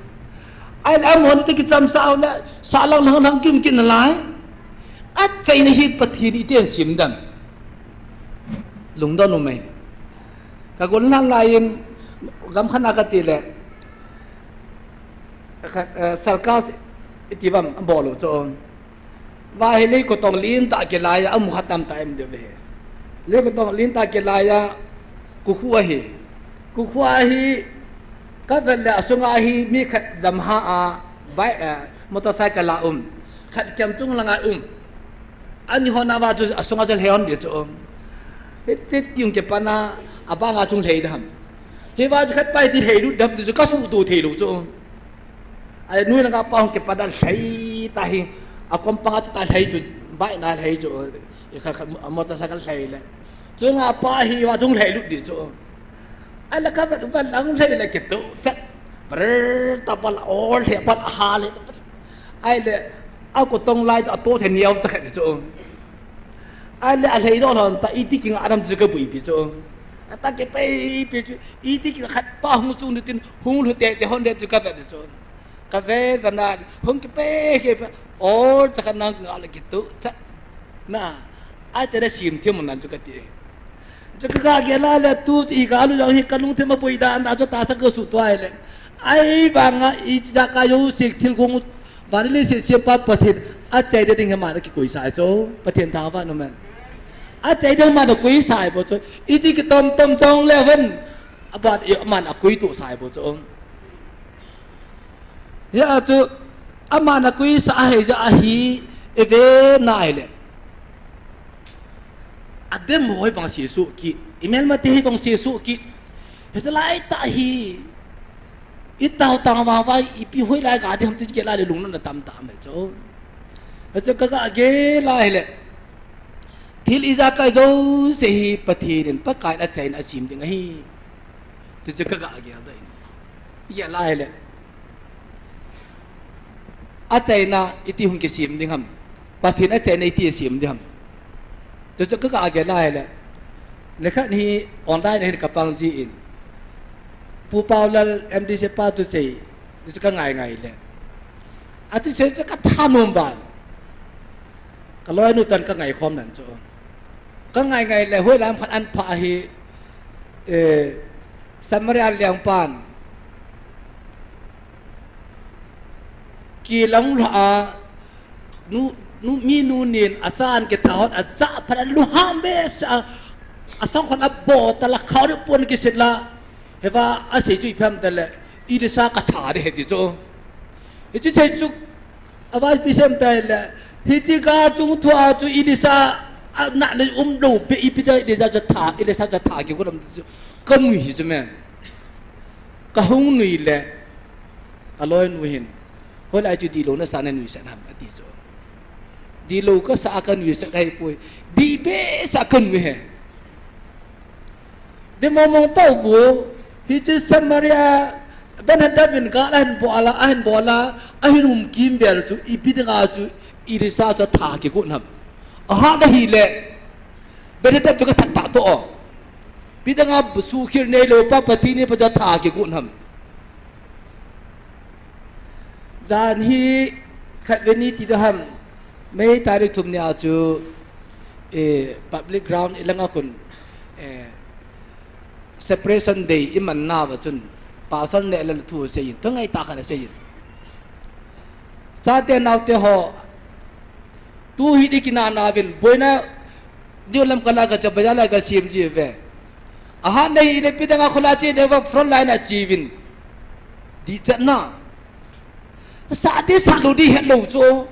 Ahile amaho ni te kichamsah le, sahlang lang lang kim kin nalai. Achaina hi Pathen in iti ahin sem dem. Lungdon um e. Ka gol nan lai in, gam khat na ka che le. Khat, eh, circus iti bang bol u chu. Va hi lei kotong lin tah kilai a, amu khat tam tah em de ve. Lei kotong lin tah kilai a, kukhu ahi. Kukhu ahi, ka vet le asunga hi mi khat Yamaha a, bike, eh, motorcycle a um. Khat kemchung langa um. Ani ho na va chu asunga chu lhei hon de chu. Hiche tiung kipan a, abanga chung lhei dem. Hiva chu khat pa hi ti lhei lut dem ti chu ka suhto thei lou chu. Ahile nui langa pa hung kipat a lhei ta hi, akom panga chu ta lhei chu, bike na lhei chu, i kha, kha, motorcycle lhei le. Chunga pa hi va chung lhei lut di chu. Ahile ka vet, vet lang lhei le kito chat. Brrr, ta pal, o lhei pal, aha le. Ahile, akotong lai chu ato the niau cha khat di chu. Ahile, alhei doh lhon ta, iti kinga adam chu ka buipi chu. Ata kipeipi chu, iti kinga khat pa hung chung nitin, hung lhu tete hon de chu ka vet di chu. Ka ve vana, hung kipe, kipe, or, chakha nang nga le kitu, cha. Na, a cha da sim thim nan chu kati. Chu kagel a le tu chi ka lu jong hi kalung thim a pui da, an da chu ta sa ka su tuai le. Ai banga i cha ka yo sik thil kong, bani le sik siam pa Pathen, achaina ding hi aman akikoi sa chu, Pathen thangvah in um hen. Achaina ding aman akoi sa bou chu, iti kitom tom jong le hen, aban i aman akoi tu sa bou chu. Hia chu, aman akoi sa ahi ja ahi, i ve nai le. Adem ho hi bang sesu kit, i melmate hi bang sesu kit. Hiche lai tah hi, i tao tang vang vai, ipi hoilai ga ding ham ti kila le lungna na tam tam chu. Hichu kagel a hile. Thil ijakai jouse hi Pathen in Pakai in achaina asim ding ahi. Ti chu kagel ding. Gel a hile. Achaina iti hung kisim ding ham. Pathen achaina iti sim ding ham. Ti chu kagel a hile. Nikhat hi online hin kapang ji in. Pu Paulal M D C pa thusei. Ti chu kangai ngai le. Athusei chu kathanom ban. Ka loinu tan ka ngaikhom nan chu. Ka ngai ngai le hoilam khat an pha hi, eh, Samaria lengpan. Kilang lha a, nu, nu, minu nin achan kitha hon acha phat a lunghang behseh a, asang khon abol ta la khao ding pon kisit la. Hiva asei chu ipi ham tile, Elisa katha ding ahi ti chu. Hichu thei chu, avaipi sem tile, hiche gal chung thua chu Elisa, a, na le um lou pi ipi dia Elisa chu atha, Elisa chu atha kigot ham ti chu. Kanui hi chu me. Kahung nui le, kaloinu hin. Hoilai chu dihlou nasa nanuisat ham ati chu. Dihlou kasa a kanuisat ahipoi. Dih behseh a kanui e. Dih mong mong tau bou. Hiche Samaria, Ben-hadad in gal ahin bol a, ahin bol a, ahin um kimvel chu, ipi dinga chu, Elisa chu atha kigot ham. Ahat ahile, Ben-hadad chu kathat tah toh. Ipi dinga suhkhel neilou pa, Pathen in pa chu atha kigot ham. Jan hi khatvei ni ti ding ham, May tarik thum ni a chu, eh, public ground i langa khun, eh, separation day i man nauva chun, pastor neh le thu asei in, thungai tah khat asei in. Chate naote ho, tu hi di kina nauvin, boina, New Lamka la ka cha bazaar la ka sim ji uve. Ahat nei le ipi dinga khola che le va front line a che uvin. Dih chatna. Sah ding sah lou ding het lou chu.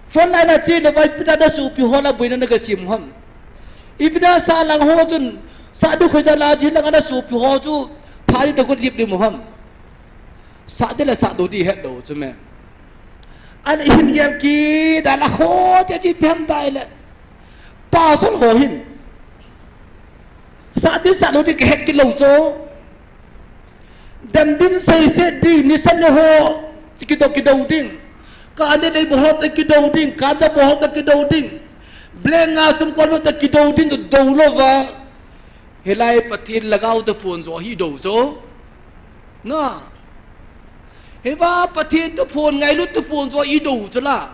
Front line a che le va ipi dinga nasopi ho la boina na ka sim ham. Ipi dinga sah lang ho chun, sah ding khoi ja la che lang a nasopi ho chu, tha ding na got lip ding mo ham. Sah ding le sah lou ding het lou chu me. Ahin gel kit a la ho che che phem tai le. Pastor ho hin. Sah ding sah lou ding kihet kit lou chu. Dem ding sei sei ding, nisa le ho. Kido kido ding. Ka ne le bo ho te kido ding, ka ja bo ho te kido ding. Blenga sum ko lo te kido ding, do lou va. Hilai Pathen lhagao thuphon jo hi do jo. Na. Hiva Pathen thuphon ngailut thuphon jo i do jo la.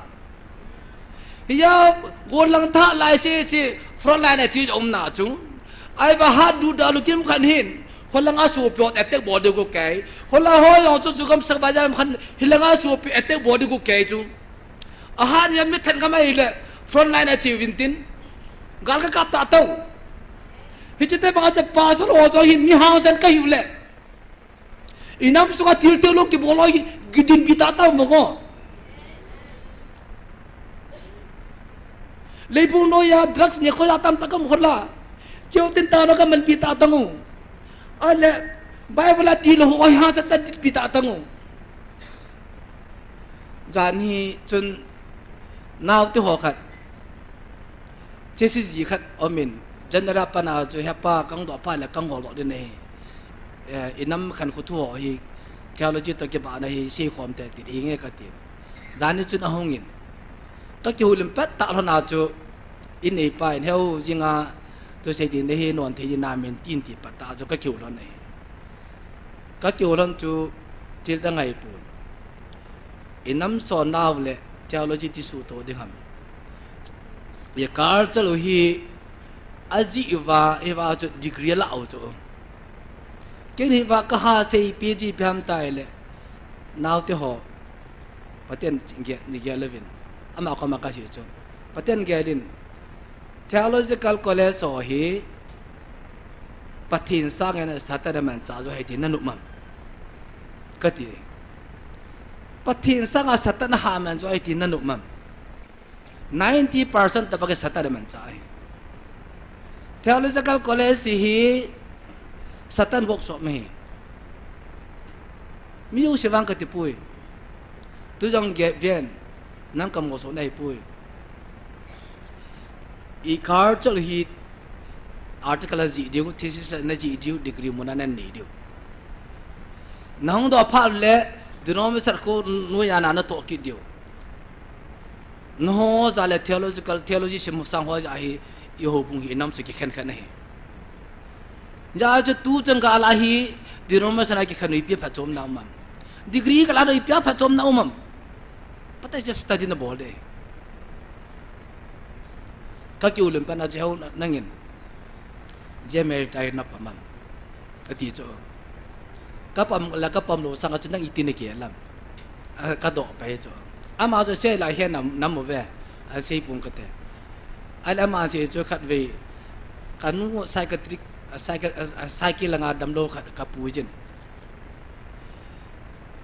Hiya gollhang tha lai se che front line a che um na chu. Ai va hat du da lu kim khan hin. Kholanga sopi ho attack bol ding ko kai. Khola ho jong chu chu kam sak ba jam khan hilanga sopi attack bol ding ko kai chu. Ahat nia mi than ka mai le front line a che uvin tin. Gal ka kap ta tau. Hiche te banga cha pastor ho jong hin mi hangsan ka hiu le. I nam sunga thil thil lou kibol lou hi kidin pi ta tau mo ko. Leibung noiya drugs ne khoja tam ta ka mo la. Cheu tin ta no ka man pi ta tang u. Ale Bible a ti lou ho hangsan ta pi ta tang u. Jan hi chun naote ho khat. Chesi ji khat um in, General pana chu hepa kang doh pa le kang hol doh ding ahi. Eh, i nam khankho thu ho hi, theology toh kibahna hi, seikhom te ti hi nge kati. Jan hi chun ahung in. Ka kihoulim pet tah lhon a chu, i neipa in heu jinga, thusei ding nahi non thei ding namin tin ti pet tah chu ka kihou lhon ahi. Ka kihou lhon chu, Thil dang ahi pon. I nam sot nau le theology ti suhtoh ding ham. I culture u hi ajih uva, hiva chu degree la u chu. Ken hiva ka ha sei P G P ham tai le. Naote ho. Pathen gel, ni gel levin. Ama koma ka sei chu. Pathen gelin. Theological College ho hi Pathen sanga Satan a manchah jo ahi ti na nom am? Kati. Pathen sanga Satan a ha man jo ahi ti na nom am? Ninety percent tobang hi Satan a manchah ahi. Theological College hi Satan workshop ahi. Mi jouse vang kati poi. Tu jong gel ven, nam kam ngol so nahi poi. I culture hi article a jih diu, thesis a na jih diu, degree mun a na nei diu. Na hung doh phat le, denomination khu noiya na na toh kit diu. Na ho ja le theological, theology sim sang ho ja hi, i houbung hi i nam sung kikhen khen ahi. Ja chu tu chang ka la hi, denomination a kikhen u ipi phatchomna um am? Degree ka la u ipi phatchomna um am? Patai je study na bol de. Ka kiu lem pan a chu heu nangin. Je meri tai na pam am? Ati chu. Ka pam la ka pam lou sanga chu nang iti na gel am? A, ka doh pai chu. Ama chu sei lai he nam, nam u ve. A sei pung kate. Ahile ama sei chu khatvei. Ka nu psychiatric, a, psychi-, a, a, psyche langa damlou khat ka pui jin.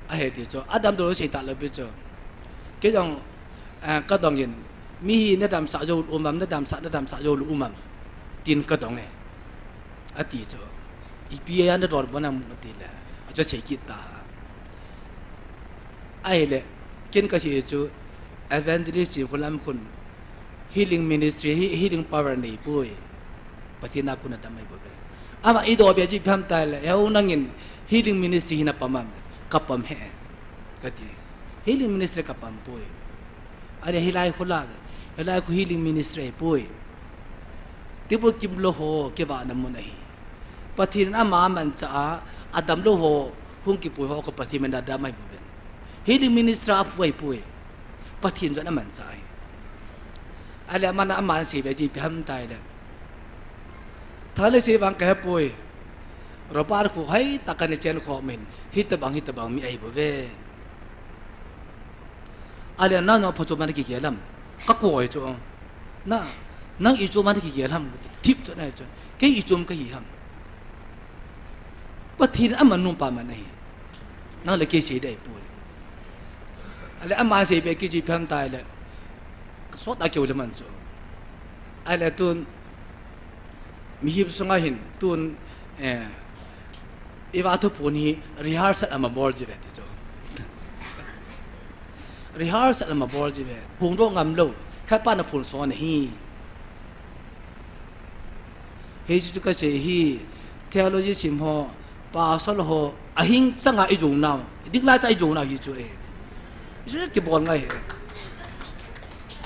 Ahi ti chu, a damlou sei talou pi chu. Kei jong, eh, ka dongin, mi hi na damsah jou lou um am, na damsah, na damsah jou lou um am. Tin ka dong e. Ati chu. Ipi a na dol bon am ati le. A chu sei kit ta. Ahile, ken ka sei chu, evangelist chi khu lam khun, healing ministry, he-, healing power nei poi. Pathen a khun a dam ahi bou ve. Ama i doh be ji pham tai le, heu nangin healing ministry hi na pam am? Ka pam he. Kati. Healing ministry ka pam poi. Ahile hilai khu la, hilai khu healing ministry ahi poi. Tibul kimlou ho kivahna mun ahi. Pathen in ama manchah a, a damlou ho, hung kipui ho kho Pathen min a dam ahi bou ve. Healing ministry a phu ahi poi. Pathen jong a manchah ahi. Ahile aman a, aman sei be ji ipi ham tai le. Thale sei vang ka he poi. Robert khu hai taka ni chen kho min. Hitobang, hitobang mi ahi bou ve. Ahile nang, nang phachom a na kigel am? Ka koi chu. Na, nang ichom a na kigel am? Thip chu na chu. Kei ichom ka hi ham? Pathen a man nom pa man ahi. Nang le kei sei dei poi. Ahile ama sei be kei ji pham tai le. Ka sot a keu le man chu. Ahile tun mihem sunga hin tun, eh, i va thuphon hi rehearsal ama bol ji ve ti chu. Rehearsal ama bol ji ve. Phongdoh ngam lou. Khat pa na phon son ahi. Hichu ka sei hi, theology sim ho, pastor ho, ahing changa i jou nau. Ding lai cha i jou nau hi chu e. Chu kibol ngai he.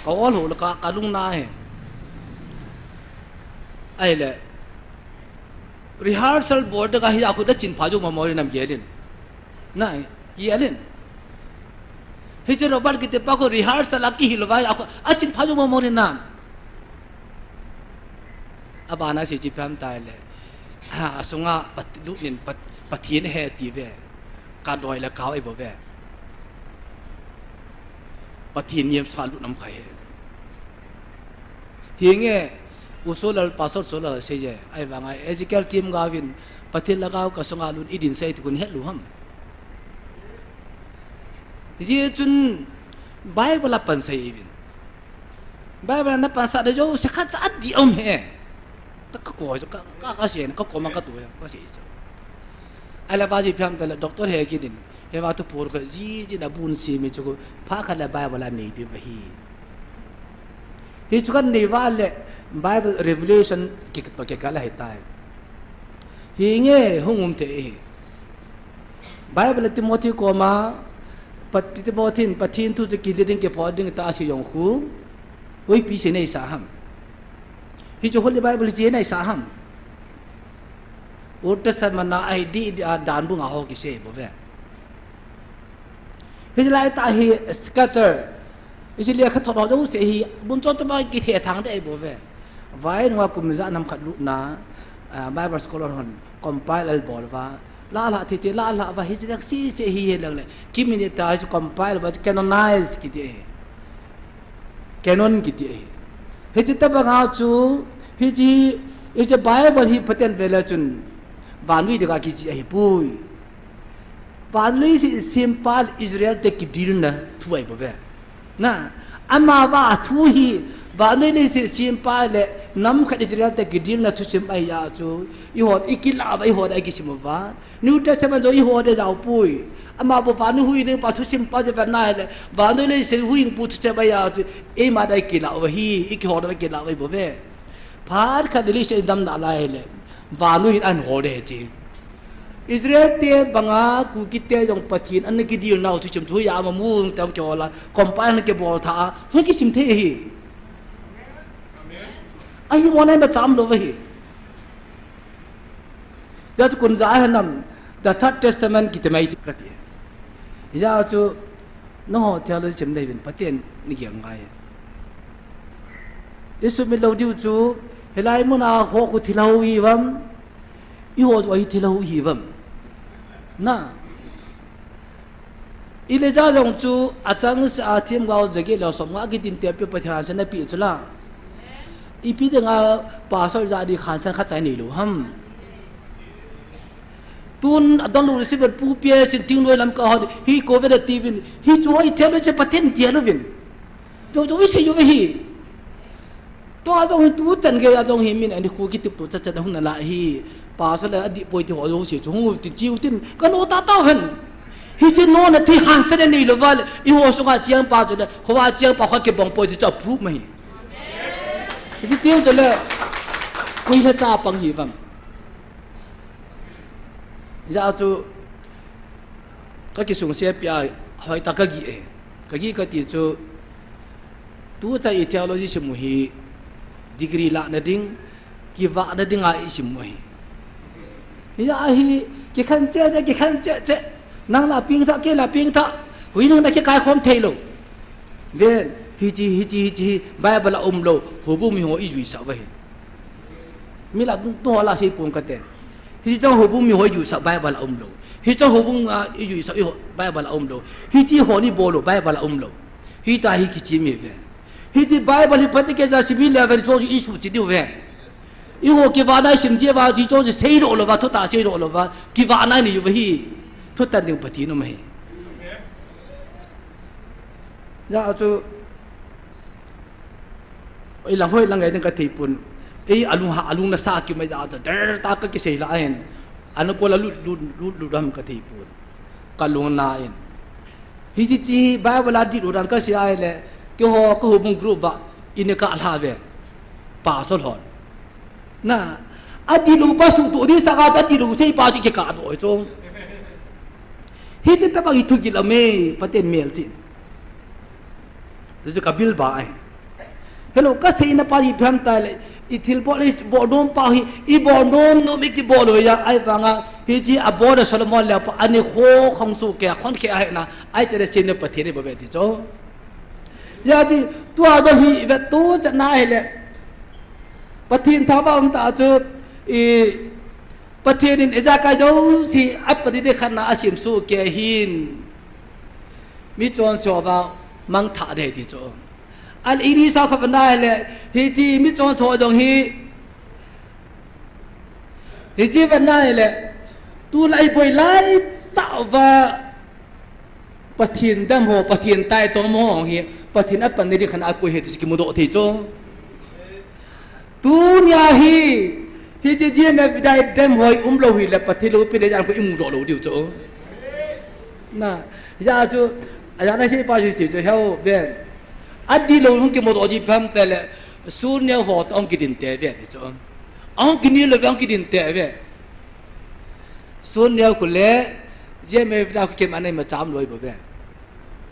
Ka ol ho le ka, ka lung na he. Ahile, rehearsal bol de ka hi a khu da chin pha jou ma mo ri nam gelin. Nai, gelin. Hiche Robert kiti pa khu rehearsal a kihil vai a khu, a chin pha jou ma mo ri nam. Abana sei ji pham tai le. Ha, asunga pat, lut nin pat, Pathen he ti ve. Ka doi le ka oi bou ve. Pathen niam sa lut nam khai he. Hinge, u Solal, Pastor Solal sei je. Ahivanga Ezekiel Kimgao in Pathen lhagao ka sunga lut i din sei ti khu na het lou ham? Ji chun Bible a pan sei uvin. Bible a na pansah de jouse khat cha adih um he. Ka, ka koi, ka, ka, ka sei, ka koma ka tu, ka sei chu. Ahile va ji pham tale doctor he kidin. He va tu por ka ji, ji na bun si mi chu pha khat le Bible a nei diu ahi. Hichu kan nei va le Bible revelation ki, ki, ki kala he tai. Hinge hung um te hi. Bible a Timothy koma, Pat-, Timothy in Pathen thu chu kile ding, kiphot ding ta asei jong khu. Hoipi sei nei sa ham? Hichu Holy Bible sei nei sa ham? Old Testament a ahi di, di a dan bung a ho kisei bou ve. Hiche lai tah hi scatter. Hiche lekhathot ho jouse hi mun chom chom a kithethang deh ahi bouve. Vai nunga kum ijat nam khat lutna, ah, Bible scholar hon compile abol uva. Lah lah thei thei lah lah uva hiche dang sese hi he lang le. Kimin e ta hiche compile uva canonize kiti ahi. Canon kiti ahi. Hiche tobang a chu, hiche, hiche Bible hi Pathen vele chun vannoi dinga kijih ahipoi. Vannoi leiset sempa le Israel te kidilna thu ahi bouve. Na, amavang thu hi, vannoi leiset sempa le nam khat Israel te kidilna thusim ahi a chu, eihon ikilah uva, eihon ikisim uva. New Testament jong eiho dia jao poi. Amavang vannoi huhhingpa thusim pa jeh a vannoi le, vannoi leiset huhhingpu thusim ahi a chu, eima dia ikilah uva hi, ikihol uva ikilah uva ahi bouve. Phat khat le leiset idamna lai le, vannoi hin ahin hol ding ahi. Israel te banga Kuki te jong Pathen ana kidilnau thusim chu hoiya ama mu teng kihol a, compile ana kibol tha a, hung kisim thei ahi. Ahi mo nai ma cham lou ahi. Hijeh chun kun ja ahi nam, the Third Testament kiti mai ti kati. Hijeh chun, nangho theology sim nei uvin, Pathen nei gel ngai. Isumil lou diu chu, hilai muna ho khu thilha hou hi uvam, eiho chu ahi thilha hou hi uvam. Na. Elijah jong chu achang seh a themgao jaget le somnga kidinte peh Pathen hansan napeh chu la. Ipi dinga pastor ijat ding hansan khat cha inei lou ham. Tun adonlou receiver pu pia chin ting noi lam ka hon hi covid a tivin hi chu hoi thei lou che Pathen tia louvin. Chu chu isei uve hi. Tua jong hi tuchan geiya jong hi min ani khu kitup tu chat chat a hung nalai hi. Pastor le adih poi ti ho jouse chu hung u tin chiu tin ka no ta tau hen. Hiche nona thei hansan nei lou uva le, eiho sunga chengpa chu le, khoa chengpa kho kibang poi chu chu approve ma hi. Hiche tiu chu le, koi le cha pang hi uvam. Hijeh chun, ka kisungse pia, hoitah kagih e. Kagih kati chu, tuchan i theology simu hi, degree lahna ding, kivahna dinga isimu ahi. Hijeh a hi, kikhen cheh cheh, kikhen cheh cheh. Nang la pengtha, kei la pengtha. Hui nang na kikaikhom thei lou. Ven, hiche, hiche, hiche hi Bible a umlou, houbung miho ijuisah uva hi. Mi la, tu ho la sei pon kate. Hiche houbung miho ijuisah Bible a umlou. Hiche houbung a ijuisah eiho Bible a umlou. Hiche ho ni bol lou Bible a umlou. Hitia hi kichim e ve. Hiche Bible hi phat kei ja sim le ve cho issue chi diu ve. Eiho kivahna isim jeh uva chu cho seidoh louva, thutah seidoh louva, kivahna inei uva hi. Thutan ding Pathen um ahi. Hijeh chun, ilang hoi lang ngai ding kathei pon. Ei alung ha, alung nasa kiu mai jeh chun, der ta kakisei lah ahin. Ana kol a lut, lut, lut, lut ham kathei pon. Kalung ana in. Hiche chi Bible a dih lut dan kasei ahile, keiho, ka houbung group a, ina kalha ve. Pastor hon. Na, adih lou pa suhtoh ding sanga chu adih lou seipa chu kikah doh chu. Hiche tobang hi thugil aume, Pathen melchih. Chu chu kabil ba ahi. Hello, kaseina pa hi ipi ham tile, i thilbol, i bol nom pa hi, i bol nom nom, i kibol lou ahi, ahivanga, hiche abol a Solomon le pa, ani kho khong su ke, khon ke ahi na, ahi chele seina Pathen i bol ve ti chu. Hijeh chun, tua jong hi, i vet tu chan ahile, Pathen thangvah um tah chu, i, Pathen in ijakai jouse, apati te khat na asim soh kei hin, mi chonse uva mangthah ding ti chu. Ahile, i ri sao khat vana ahile, hiche mi chonse jong hi, hiche vana ahile, tulai boi lai tah uva, Pathen dam ho, Pathen taitom ho hi, Pathen apan ni ding khat a akoi ahi ti chu kimudoh thei chu. Tunia hi, hiche G M F dai dam ho hi umlou hile Pathen loupina ijat khu imudoh lou diu chu. Na, hijeh chun, ajana sei pa chu ti chu heo ve. Adih lou hung kimudoh ji pam tele, sun neo ho toh hung kidinte ve ti chu. Ahung kinel lou ve hung kidinte ve. Sun neo khu le, G M F dai khu keima nei ma cham lou bou ve.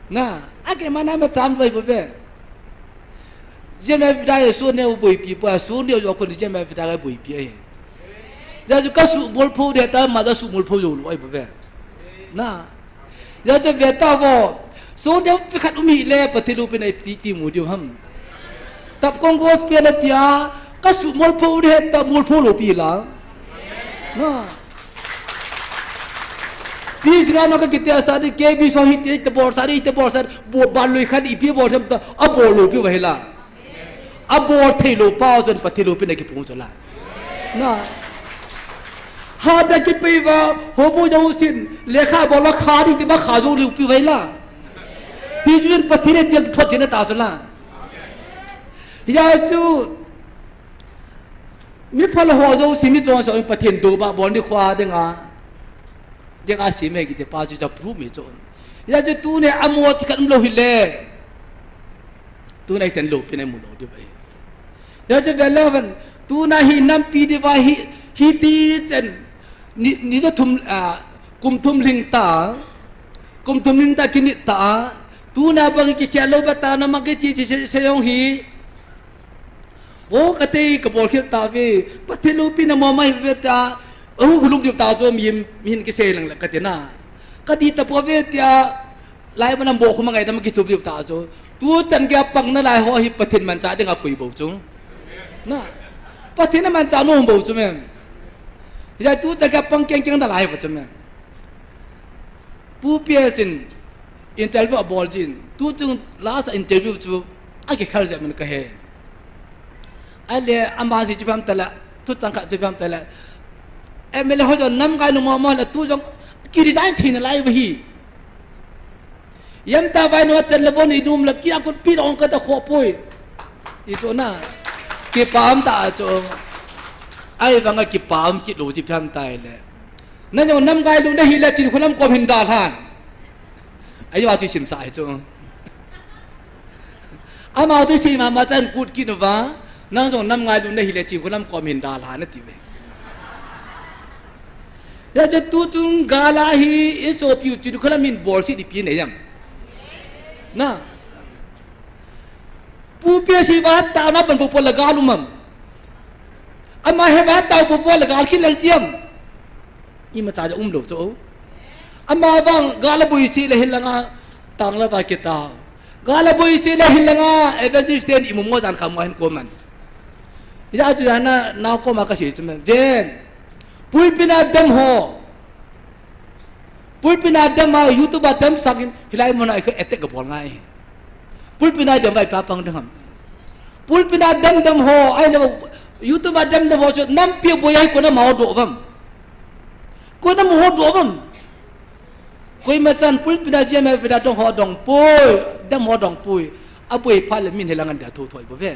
Na, akeima nei ma cham lou bou ve. G M F dai sun neo boipi poi, sun neo jong khu G M F dai boipi ahi. Hijeh chun ka suhmol pho ding ta ma ja suhmol pho jou lou ahi bou ve. Na. Hijeh chun ve ta vo. So deu chi khat um hile Pathen loupina iti ti mu diu ham. Tapkong gospel a tia, ka sumol pho de ta mol pho loupi la. Na. Pi sira no ka kitia sa di, K B so hiti te bol sa di, te bol sa di, bol ban lui khat ipi bol them ta, abol loupi va hila. Abol thei lou pa chun Pathen loupina kipung chu la. Na. Ha da kipei va, hobu jong sin, lekha bol va kha ding ti ba kha jou loupi va hila. Hi chun Pathen tia phot chin ta chu la. Hia chu, mi phal ho jouse mi chonse Pathen dou ba bol ni khua dinga, dinga si me kiti pa chu cha pru mi chon. Hia chu tuni a mo chi khat um lou hile. Tuni a chen loupina mu lou diu ba hi. Hia chu ve leu hen, tuni a hi nampi di va hi, hiti chen, ni, ni ja thum, a, kum thum lhing ta, kum thum lhing ta kinit ta, tuni a bang kikhel lou ba ta na ma kichi chi se, se jong hi. Vo, ka tei ka bol khel ta ve, Pathen loupina mo mai ve ta, ahu hulung diu ta chu mi, mi hin kisei lang le ka ti na. Ka di ta po ve tia, lai manam bo khuma ngai ta ma kithu diu ta chu. Tu chan kia pang na lai ho hi Pathen mancha dinga pui bou chu. Na. Pathen a mancha nom bou chu me. Hia tu chan kia pang keng keng na lai bou chu me. Pu P S in interview abol jin, tu chung last interview chu akikhel jep man ka he. Ahile ama si chu pam tala, tu chang khat chu pam tala. M L A ho jong nam kai nu mo mo la tu jong ki resign thei na lai va hi. Yam ta vai nu a chan le von i num la ki a kut pi ong ka ta kho poi. I chu na. Kipam ta chu. Ahivanga kipam kit lou chu pam ta le. Na jong nam ngai lou na hile Chinkholam kom hin dalhan. Ahi va chu sim sa hi chu. Ama tu sim ama chan kut kit uva. Nang jong nam ngai lou na hile Chinkholam kom hin dalhan na ti ve. Hia chu tu chung gal a hi i sopi u Chinkholam hin bol si di pi ne yam. Na. Pu P S hi va ta na ban po po la gal um am. Ama he va ta po po la gal khin lang siam. Imacha ja um lou chu. Ama vang gal a boi si le hin langa tang la va kita. Gal a boi si le hin langa evangelist ten i mu mo jan kam wa hin ko man. Hia chu hana na ko ma ka si chu man. Ven. Pulpit a dem ho. Pulpit a dem a YouTube a dem sakin hilai mona i attack ka bol ngai. Pulpit a dem vai pa pang dem ham. Pulpit a dem dem ho, ahile YouTube a dem dem ho chu nampi boi a hi kona ma ho do vam. Kona ma ho do vam. Koima chan pulpit a jia me vida dong ho dong poi, dem ho dong poi. Aboi pha le min hilang an da tho thoi bo ve.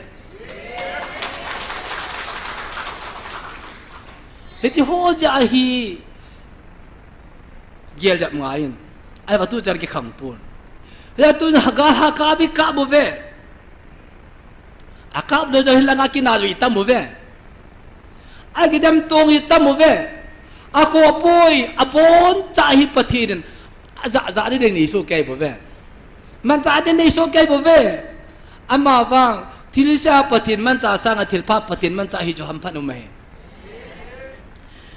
Hiti ho ja hi gel jap ngai in. Ai va tu jar ki khang pun. Ya tu na ga ha ka bi ka bo ve. A kap do jo hilanga kina jo i tam uve. A kidem tong i tam uve. A kho poi, a bon cha hi Pathen in. A ja, ja de nei so kei bo ve. Mancha de nei so kei bo ve. Ama vang, thilse Pathen mancha sanga thilpha Pathen mancha hi jo hamphat um ahi.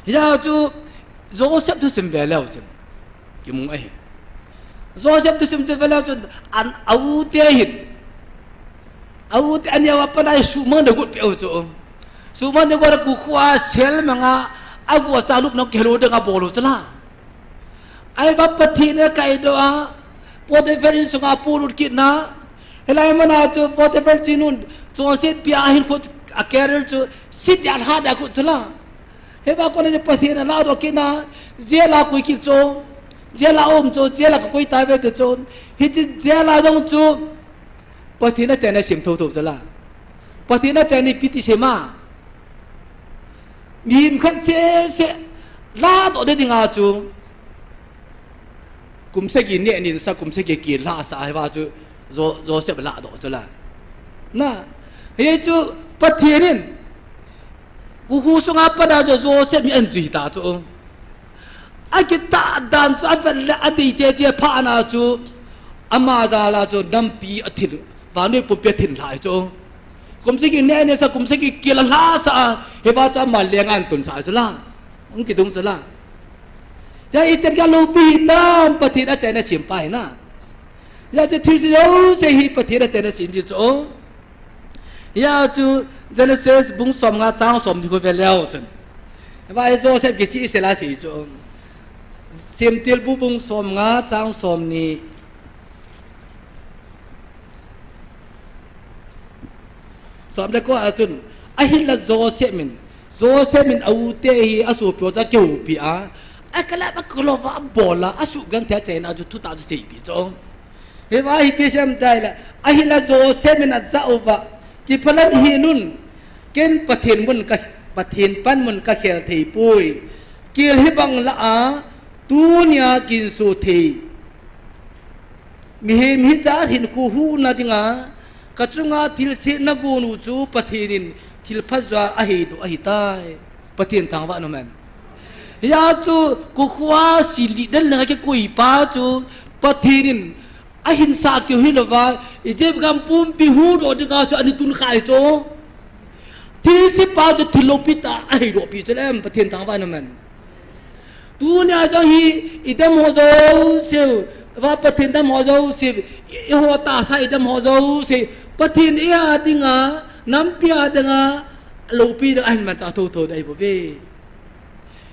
Hia chu Joseph thusim ve leu chun kimu ahi. Joseph thusim chu ve leu chun an a u te hin. A u te aneo a pat a hi suhmang de gut peh u chu. Suhmang de gut a kukhu a sel manga a gu a cha lupna kihel u ding a bol u chu la. Ahivang Pathen in akaidoh a, Potiphar in sunga polut kit na. Hilai muna chu Potiphar chinu in chonset pia ahin khu a career chu sit dia lha dia khu chu la. Hiva kona chu Pathen in aladoh kit na, jail a koi kit chu, jail a um chu, jail a kakoi tave ti chu, hiche jail a jong chu, Pathen achaina sim thotho chu la. Pathen achaina ipi ti sim a. Mihem khat sese ladoh de dinga chu. Kum sagi neh nin sa, kum sagi kil lhah sa, hiva chu Jo-, Joseph ladoh chu la. Na, hichu Pathen in, kukhu sunga pat a chu Joseph hi ahin jui ta chu. Akitah dan chu avet le adei cheche phat na chu, ama jal a chu nampi athil, vannoi pumpi athil lhai chu. Kum sagi neh nin sa, kum sagi kil alhah sa, hiva chu ama lenga ahin tun sa chu la. Hung kidong chu la. Hia ichan gei loupi hitam, Pathen achaina sim pa hi na. Hijeh chun thilse jouse hi Pathen achaina sem ding chu. Hijeh chun Genesis bung somnga chang somni khu ve leu chun, hiva hi Joseph kichih sela sei chu. Semtilbu bung somnga chang somni. Som le ko a chun, ahinla Joseph in, Joseph in a u te hi asopi ho chu akihoupi a, akala akalou va abol a, asugenthei a achaina chu thutah chu seipeh chu. Hiva hi ipi asei em itile, ahinla Joseph in ajah uva, kiphalam hih un, ken Pathen mun ka, Pathen panmun kakhel thei poi, kel hibang lah a, tunia kinso thei mihem hijat hinkho huhna dinga, kachunga thilse nagon u chu Pathen in thilpha joh a aheidoh ahitai. Pathen thangvah in um hen. Hijeh chun kokhuh a si lih den leng a kikoi pa chu Pathen in ahinsah keu hilouva, Egypt gam pumpi huhdoh dinga chu ana tunkha ahi chu. Thilse pa chu thil loupi tah a aheidohpi chu lem, Pathen thangvah in um hen. Tunia jong hi idam ho jouse, va Pathen dam ho jouse, i, eiho tahsa idam ho jouse, Pathen in eia dinga, nampi a dinga, loupi ding ahin manchah thouthou ding ahibouve.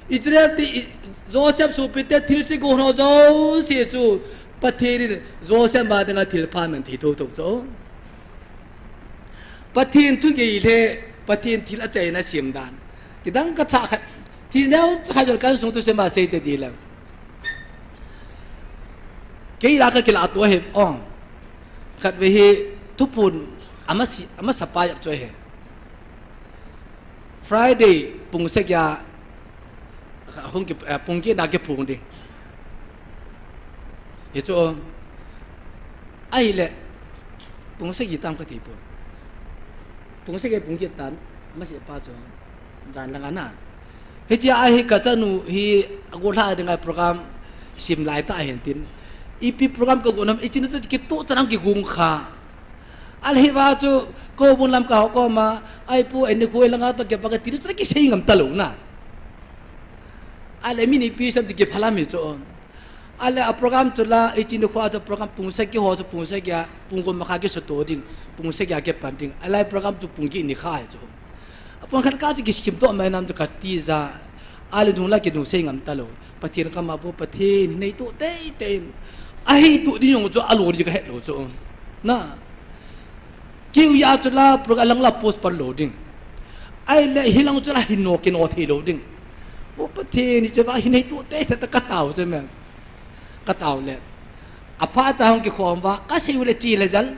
Israel te, i, Joseph sopite thilse gon ho jouse chu Pathen in Joseph ma dinga thilpha aman thei thouthou chu. Pathen thugei le Pathen thil achaina sem dan. Kidang kachah khat, thil neocha khat jong kahinsung thusim a seite ding leng. Kei la kakilahto ahi, o. Khatvei hi thuphon amasa, amasapa jep chu ahi. Friday pung sagi a, hung ki, eh, pung get na kiphong ding. Hichu, ahile, pung sagi tam kati poi. Pung sagi pung get tan, amasepa chu, jan langa na. Hichea hi kachanu hi, agolha dinga program, sim laitah ahin tin. Ipi program kagon ham, ichinu chu kitoh chan ham kigong kha. Ahile hiva chu, ko bung lam kaho koma, aipu, eini khu langa toh kipah kati, chu kisei ngam talou na. Ahile mi ni pi sam chu kiphalam hi chu. Ahile a program chu la, ichinu khu a chu program pung sagi ho chu pung sagi a, pung ko makha kisuto ding, pung sagi a kipan ding. Ahile program chu pung get ni kha hi chu. Apung khat kah chu kisim toh mai nam chu kati ja. Ahile nung la kinung sei ngam talou. Pathen kama vo Pathen, hinei toh teitei in. Ahei toh ding jong chu alo ding kahet lou chu. Na. Keu a chu la program lang la post pan lou ding. Ahile hilang chu la hin no kino thei lou ding. Vo Pathen hiche va hinei toh teitei ta katao chu me. Katao le. Aphat cha hung kikhom va, kasei u le chi le jal.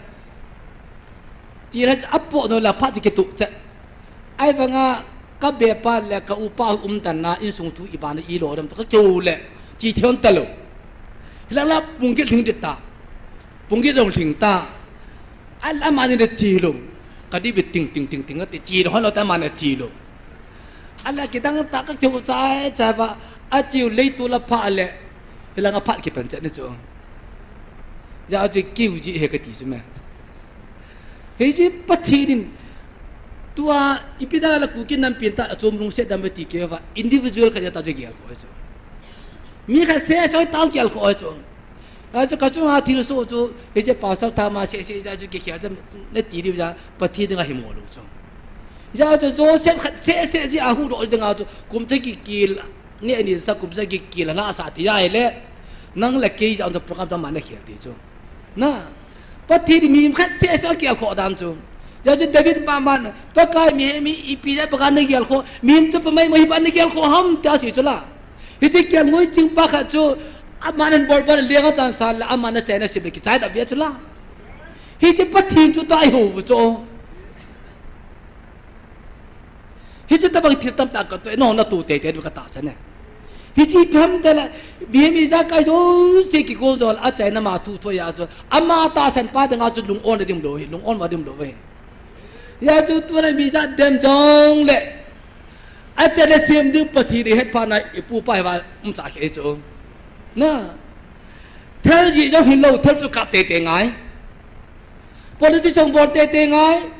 Chi le jal apoh no la phat chu kituh chet. Ahivanga kabepa le ka upa umtan na insung thu ibana ilo dam to kakeu le. Chi thei talou. Hilang la pung get lhing ding ta. Pung get jong lhing ta. Ahile amani le chi lou. Kadi bi ting ting ting ting ati chi lou, hon lou ta amani chi lou. Ahile kidang tah kakeu chai chai va, achiu leitu la pha le. Hilanga phat kipan chet ni chu. Hijeh chun keu ji ahi kati chu me. Hiche Pathen in, tua ipi da la Kuki nampi tah a chom lungset dam ti keu va, individual khat a ta chu gel kho chu. Mi khat seh seh tah gel kho chu. Achu kachunga thilsoh chu, hiche pastor thama seh seh ja chu kikhel dam nati diu ja, Pathen dinga himo lou chu. Hijeh chun Joseph khat seh seh ji a huhdoh dinga chu, kum sagi kil, neh ni sa kum sagi kil la sa ti ahile, nang le kei ja chu program tah ma na khel ti chu. Na, Pathen in mihem khat seh seh a gel kho dan chu. Hijeh chun David maman, Pakai mihem hi ipi ja Pakai na gel kho, mihem chu pamai mo hi pa na gel kho ham tia sei chu la. Hiche gel ngoi ching pa khat chu, aman bol bol lenga chan sa le, aman achaina sem le kichai da ve chu la. Hiche Pathen chu ta ihou chu. Hiche tabang thil tamtah katoh, nang na toh teitei diu katahsan e. Hiche ipi ham tile, mihem ijakai jouse kigong jong le, achaina ma thu thoi a chu, ama tahsan pa dinga chu lung-on le ding lou hi, lung-on va ding lou ve. Hijeh chun tuna mi ijat dem jong le, achaina sem ding Pathen ihet phat na ipu pa hi va umsa khe chu. Na, thil jih jong hin lou, thil chu kap teitei ngai. Politics jong bol teitei ngai.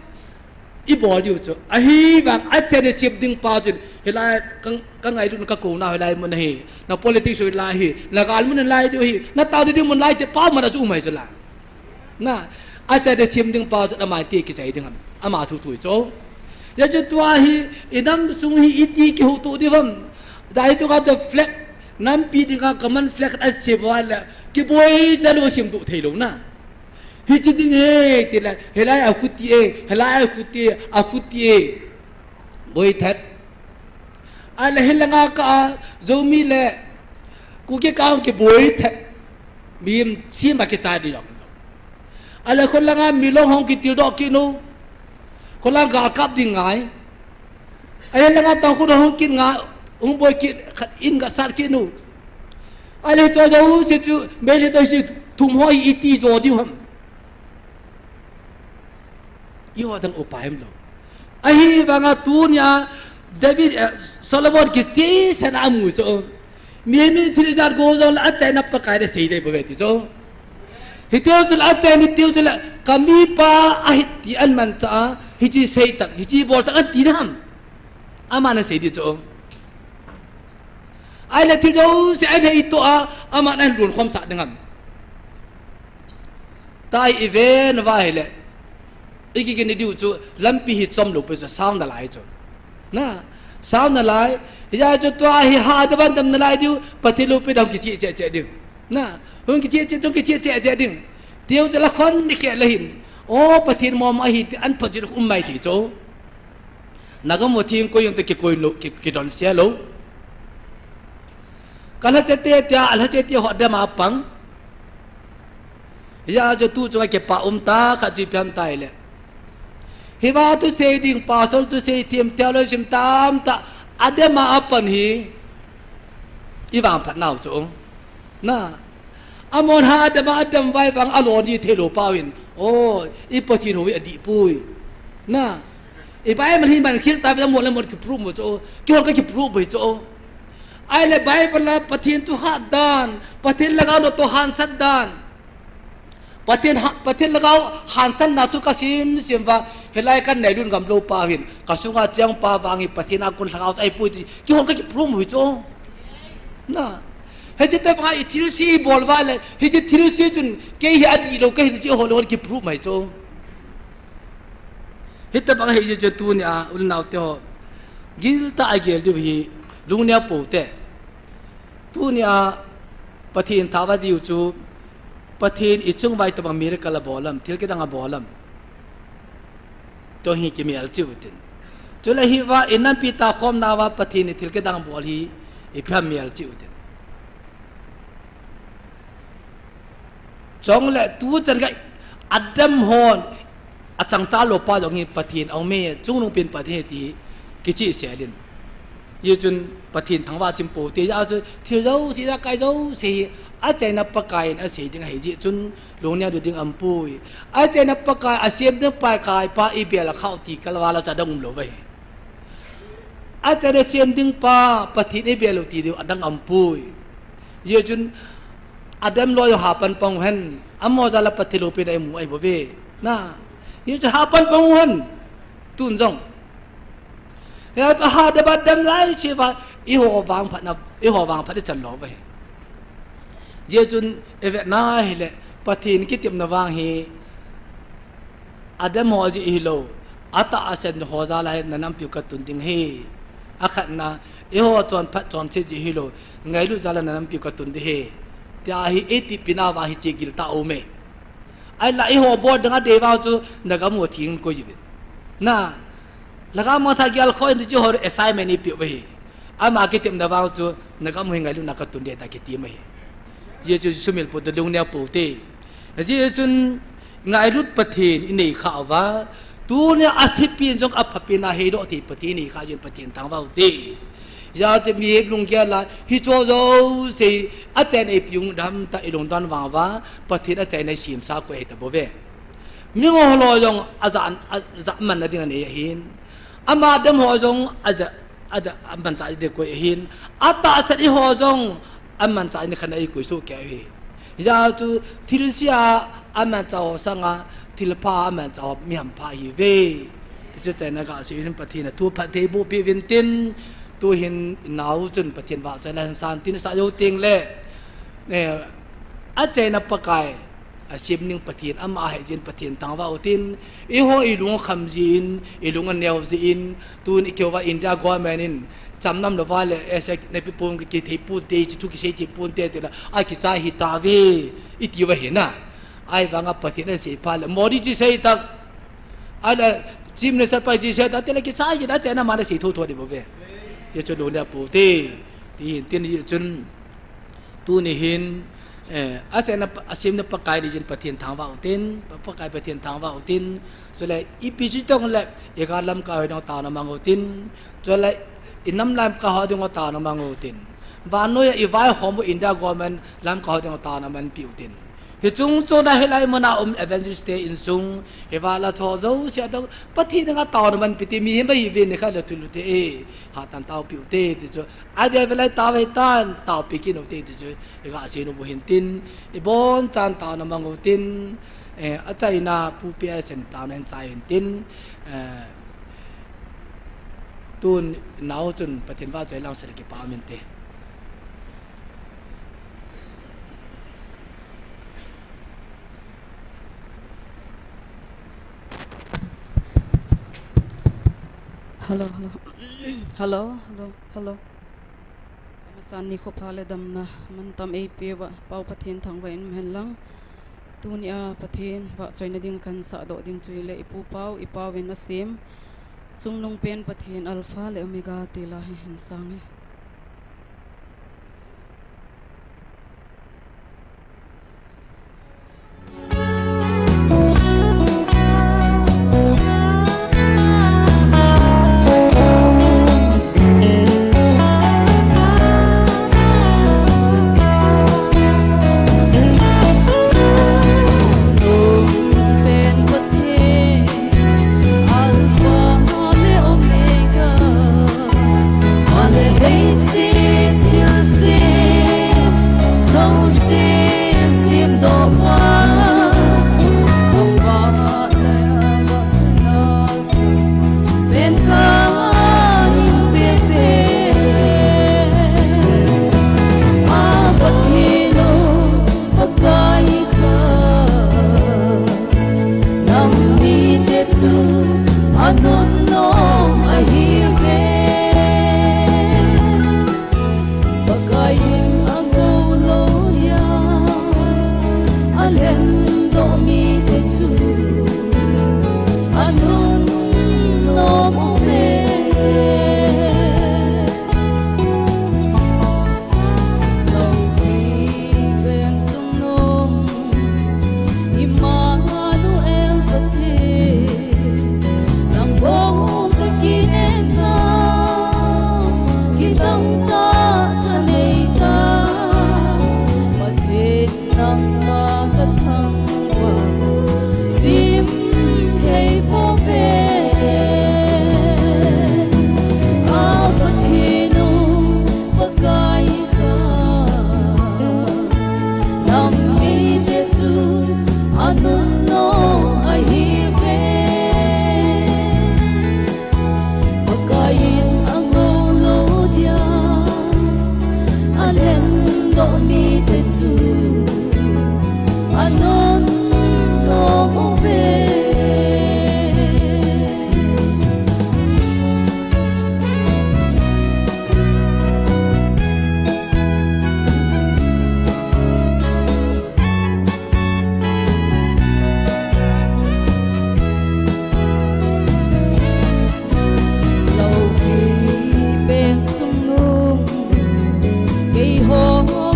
Ibol diu chu. Ahivang achaina sem ding pa chun. Hilai ka, ka ngailutna kakou nau hilai mun ahi. Na politics hilai hi. Na gal mun hilai diu hi. Na tao ding mun lai ti pa mun a chu um ahi chu la. Na, achaina sem ding pa chu ama ti kichai ding ham. Ama thu thu chu. Hijeh chun tua hi, inam sung hi iti kihuhto diu ham. Dai tu ka chu flag, nampi dinga common flag asem uva le, kiboi chalou sem doh thei lou na. Hiche ding ahi, ti le, hilai a khuti e, hilai a khuti e, a khuti e. Boi thet. Ahile hilanga ka a, Zomi le Kuki ka hung kiboi thet. Mihem sem a kichai ding jong. Ahile khulanga Milong hung kitildoh kit nu. Khulanga gal kap ding ngai. Ahile langa Tangkhul hung kit nga, hung boi kit, khat in gasat kit nu. Ahile cho jouse chu, Meitei jouse thum ho hi iti jo diu ham. Eiho dang upai umlou. Ahivanga tunia David, eh, Solomon kichehsahna amu chu. Mi, mi thil ijat go jongle achaina Pakai in asei ding bou ve ti chu. Hitiu chule achaina tiu chule ka mipa ahi ti amanchah a, hiche sei tah, hiche bol tah ati ding ham. Aman asei ding chu. Ahile thil jouse ahin heitoh a, aman ahin lhun khomsah ding ham. Tua hi iven uva ahile, ikigin diu chu lampi hi chom lou pi chu sao nalai chu. Na, sao nalai, hijeh chun tua hi hadam a dam nalai diu, Pathen loupina hung kicheh cheh cheh ding. Na, hung kicheh cheh, hung kicheh cheh cheh ding. Tiu chule khon ni khe le hin. O, Pathen mong ahi ti an phot jin um mai ti chu. Nagam u thingkoi jong toh kikoi lou, ki, kidonse lou. Ka lhache te tia, alhache te ho adem a pang. Hijeh chun tu chunga kipa um tah khat chu ipi ham itile. Hiva thusei ding, pastor thusei them, theology sim tamtah, adem a apan hi. Ivangphat nau chu. Na. Amahon hadam a, adam vai vang alon thei lou pau hin. O, i Pathen hou hi adih poi. Na. I Bible hi man khel tah ve, amahon le amahon kiprove mo chu. Keihon kakiprove mo chu. Ahile Bible a Pathen thu hat dan, Pathen lhagao natoh hangsan dan. Pathen ha, Pathen lhagao hangsanna thu kasim sim uva, hilai kanailut ngam lou pau hin, kasunga cheng pa vang hi Pathen a kon lhagao chu ahipoi ti, keihon kakiprove mo chu. Na. Hiche tobanga i thilse ibol uva le, hiche thilse chun kei hi adih lou kahi ti chu eiho le eiho kiprove mai chu. Hitobang ahi jeh chun tunia, u le nao teho, giltah a gel diu hi, lungneo pou te. Tunia, Pathen thao a diu chu, Pathen ichung uva itobang miracle abol ham, thil kidang abol ham. Tua hi kimel cheh u tin. Chule hiva, inampi tah khomna uva Pathen in thil kidang abol hi, ipi ham mel cheh u tin. Chule tuchan gei, adam hon, achang cha lou pa jong hi Pathen aume, chungnungpen Pathen ti, kichehsel in. Hijeh chun Pathen thangvah chim pou te, hijeh chun thil jouse, ijakai jouse hi, achaina Pakai in asei ding ahi jeh chun, lungneo ding aumpoi. Achaina Pakai, asem ding Pakai pa ibel a khao ti kalval a chu adang um lou ahi. Achaina sem ding pa, Pathen ibel u ti diu adang aumpoi. Hijeh chun, adam loi u hapan pang uhen, amaho jal a Pathen loupina imu ahi bouve. Na, hijeh chun hapan pang uhen, tun jong. Hijeh chun hadam a dam laise uva, eiho vangphatna, eiho vangphat ichan lou uve. Hijeh chun, ivetna hile, Pathen kitepna vang hi, adam ho jeh hilou, atahsan ho jal a hi nanampiu katun ding ahi. Akhatna, eiho chonphat chonset jeh hilou, ngailut jal a nanampiu katun ding ahi. Tia hi itepna uva hiche giltah aume. Ahinla eiho bol ding adei vang chu nagam u thingkoi uvin. Na, lhagao mangthah gelkhoh in ti chu eiho assignment ipeh u ahi. Ama kitepna vang chu nagam u hi ngailutna katun ding tia kiti ahi. Hijeh chun sumil pou te, lungneo pou te. Hijeh chun ngailut Pathen inei khah uva, tunia asepi in jong aphapen a heidoh thei Pathen inei khah jeh in Pathen thangvah u te. Hijeh chun mihem lunggel a hicheho jouse achaina ipi um dam tah ilungdon vang uva, Pathen achaina isemsa koi ahi tabouve. Miho loi jong ajah, ajah manna ding anei ahin. Ama adam ho jong ajah, ajah, amanchah ding koi ahin. Atahsan eiho jong amanchah ding khat a ikoi soh kei ahi. Hijeh chun thilse a amanchah ho sanga thilpha a amanchah ho mi hampha ihiuve. Tichu achaina gasei hin Pathen in thu phatthei boh peh uvin tin, tuhin inao chun Pathen vahchoina hin san tin isah jou tengle, eh, achaina Pakai, Asem ding Pathen ama ahi jeh in Pathen thangvah utin, eiho ilung akham jeh in, ilung aneo jeh in, tun ikihouva India government in chamna umlouva le, ese neipeh ponte, kithei ponte, hiche thu kisei thei ponte, tile akichai hitauve, itiuva ahina. Ahivanga Pathen in asei phat le, Modi ji sei tah, ahile Chief Minister pa ji sei tah, tile kichai hita, achaina man asei thotho ding bouve. Hichu lungdei apoute, ti hin tin hichun, tuni hin, eh, achaina pa, asemna Pakai ding jeh in Pathen thangvah utin, Pa, Pakai Pathen thangvah utin, chule ipi hijongle, iga Lamka ho ding taona mang utin, chule inam Lamka ho ding taona mang utin. Vannoiya ivaihom u India government Lamka ho ding taona manpeh utin. Hiche chungchona hilai muna um evangelist te insung, hiva la cho jouse a toh, Pathen dinga taona manpeh te mihem ahiuve, nikhat le thulhuh te, hatah in taopeh ute, ti chu. Adeh a velai taovin tan, taopeh kit ute, ti chu. Iga sei nom u hin tin, ibonchan taona mang utin, eh, achaina Pu P S in taona ahin chai hin tin, eh, tun nao chun Pathen vahchoi lang sel kipah um inte. Hello, hello. Hello, hello, hello. Amasan nikho pha le damna mantam eipeuva, Pa Pathen thangvah in um hen lang. Tunia Pathen vahchoina ding kahin sahdoh ding chu ahile, ipu pau, ipau in asem, Chungnungpen Pathen Alpha le Omega ti la hi hin sang e. Anunnom ahiuve. Pakaiyin angou lou dia, alhendoh mite chu anunnom uve. Loupi pen chungnung Immanuel Pathen, nang bou kakinem na, kitang tah kanei ta, Pathen nangma kathangvah chim thei pouve. A Pathen u, Pakai ka, nam mite chu anunnom ahiuve. Pakaiyin angou lou dia, alhendoh mite chu anunnom uve. Loupi pen chungnung, keiho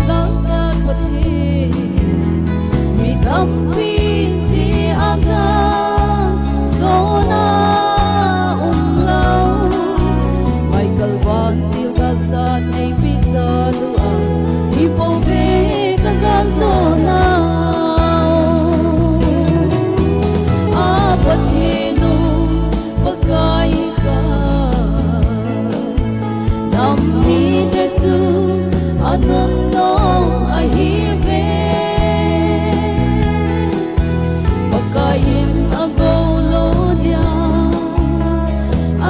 galsat Pathen, mi tampi jeh a gah jona umlou, Michael vantil galsat neipeh jal uva, hipouve kagah jona. A Pathen u, Pakai ka, nam mite chu anunnom ahiuve. Pakaiyin angou lou dia,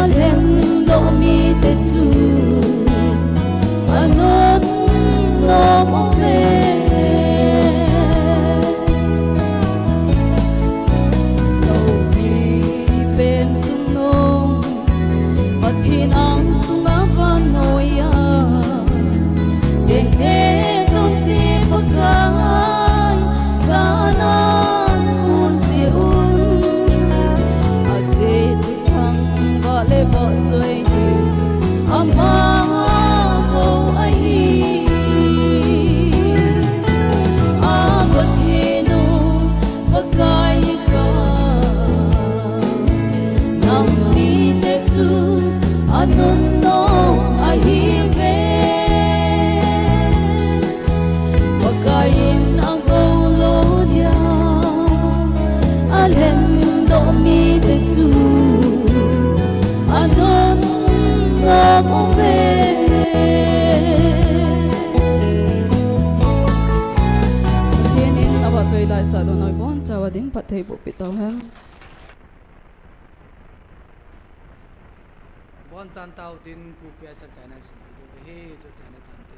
alhendoh mite chu anunnom uve. Hinang sunga vannoi a chengte jouse Pakai, sanan hun cheh un. Ajeh chu thangvah le vahchoi ding ama bou ahi. A Pathen u Pakai kha, nang mite chu anun nom ahiuve. Pakai in agou lou dia alhendoh mite chu anun nom uve. Pathen in avahchoi laisah lou noi bonchauva ding phatthei bohpeh tauhen. Bonchan tautin, Pu P S chaina sin video hi chu chaina tante.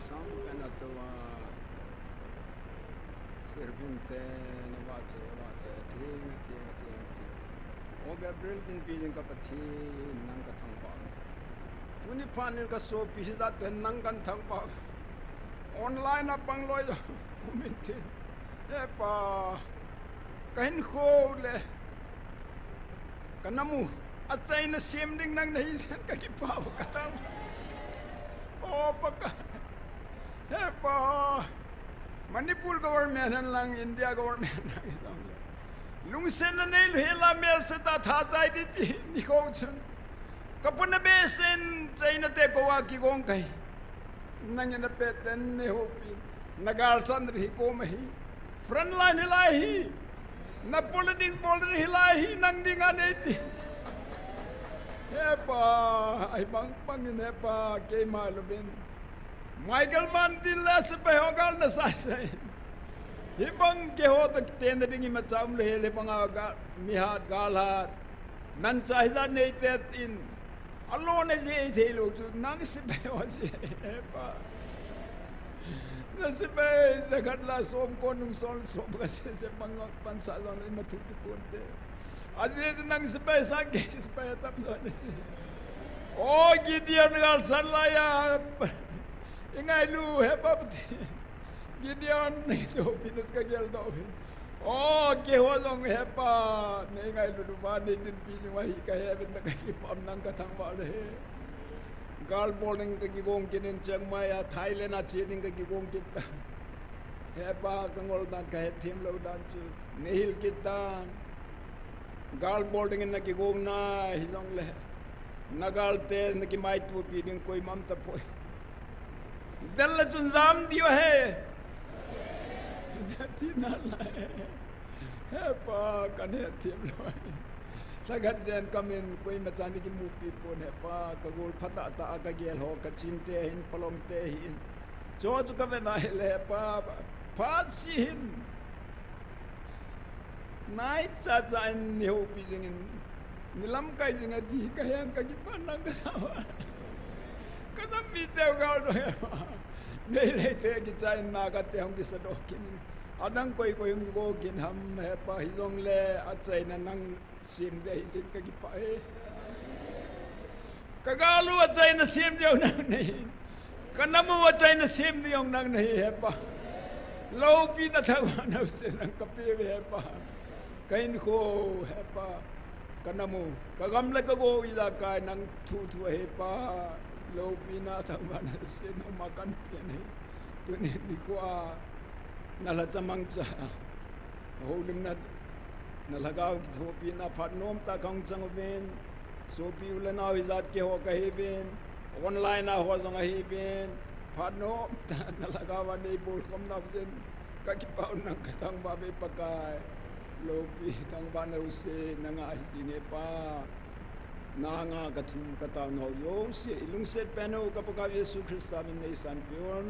Sang pen a tua, Sirvin te, na va che, va che, thing, thing, thing, thing. O Gabriel tin pi jing ka Pathen, nang ka thangvah. Tuni phat in ka sopi hijat ten nang kan thangvah. Online a pang loi jo, pumin tin. He Pa, ka hinkho le, ka nam u, achaina sem ding nang nahi jeh in ka kipah u ka thangvah. O Pakai. He Pa, Manipur government hen lang, India government hen lang. Lungsetna neilou hela melse ta tha chai ding ti nikho chun. Ka puna behseh in China te koma kigong kahi. Nangin na pet ten nei houpi. Na galsat ri hi koma hi. Front line hilai hi. Na politics bol ri hilai hi nang dinga nei ti. He Pa, ahi bang bang in he Pa, keima louvin. Michael Mann tin le sepai ho gal na sai sai. Hibang keiho toh kitenna ding imacha umlou hel, hibang a gal, mihat, galhat. Manchah hijat nei tet in. Alo na jeh thei lou chu, nang sepai ho jeh, he Pa. Na sepai jakhat la som ko nung sol som ka se se bang a pansa jong le ima thu tu kon te. Ajeh chu nang sepai sa kei sepai atam jo na. O Gideon galsat lai a. I ngailu he Pa Pathen. Gideon nei sopi na ka geldoh uve. O keiho jong he Pa, nei ngailu uva, nei dinpi jing uva hi ka he uvin na ka kipah nang ka thangvah le he. Gal bol ding ka kigong kit in Chiang Mai a, Thailand a che ding ka kigong kit ta. He Pa, ka ngol dan ka hethem lou dan chu nei hil kit tan. Gal bol dingin na kigong na hijongle, na galte na kimaitopi ding koima um tapoi. Del le chun jam diu ahi. Na ti nalai. He Pa, ka hethem lou. Lhakhat jen kamin koima chan nei kimupi pon he Pa, ka gol phatah tah a ka gel ho, ka chinte hin, palomte hin. Chu chu ka ve nai le Pa, phat si hin. Nai cha cha in nei houpi jing in, nei lamkai jing a ti ka hen ka kipah nang ka sa. Ka nam mite u gal dong he Pa. Nei le te kichai in na ka te hung kisa doh kin. Adang koi koi hung go kin ham he Pa hijongle achaina nang sem ding ahi jeh in ka kipah e. Ka gal u achaina sem ding nang nahi. Ka nam u achaina sem ding nang nahi he Pa. Loupina thangvah nau se nang ka pe uve he Pa. Ka hinkho he Pa. Ka nam u. Ka gam le ka go ijakai nang thu thu he Pa. Loupina thangvah nau se nang ma kan pe nahi. Tuni nikho a. Na lhacha mangcha. Houlimna, na lhagao kithopina phat nomtah a ka hung chang uvin. Sopi u le nao hijat keiho ka hiuvin. Online a ho jong ahiuvin. Phat nomtah a na lhagao a nei bolkhom nau jeh in. Ka kipah u nang ka thangvah uve Pakai. Loupi thangvah nau se na nga hi jing e Pa. Na nga ka thum ka tao nau jouse. I lungset pen u ka Pakai Jesu Christa min nei sanpeh un.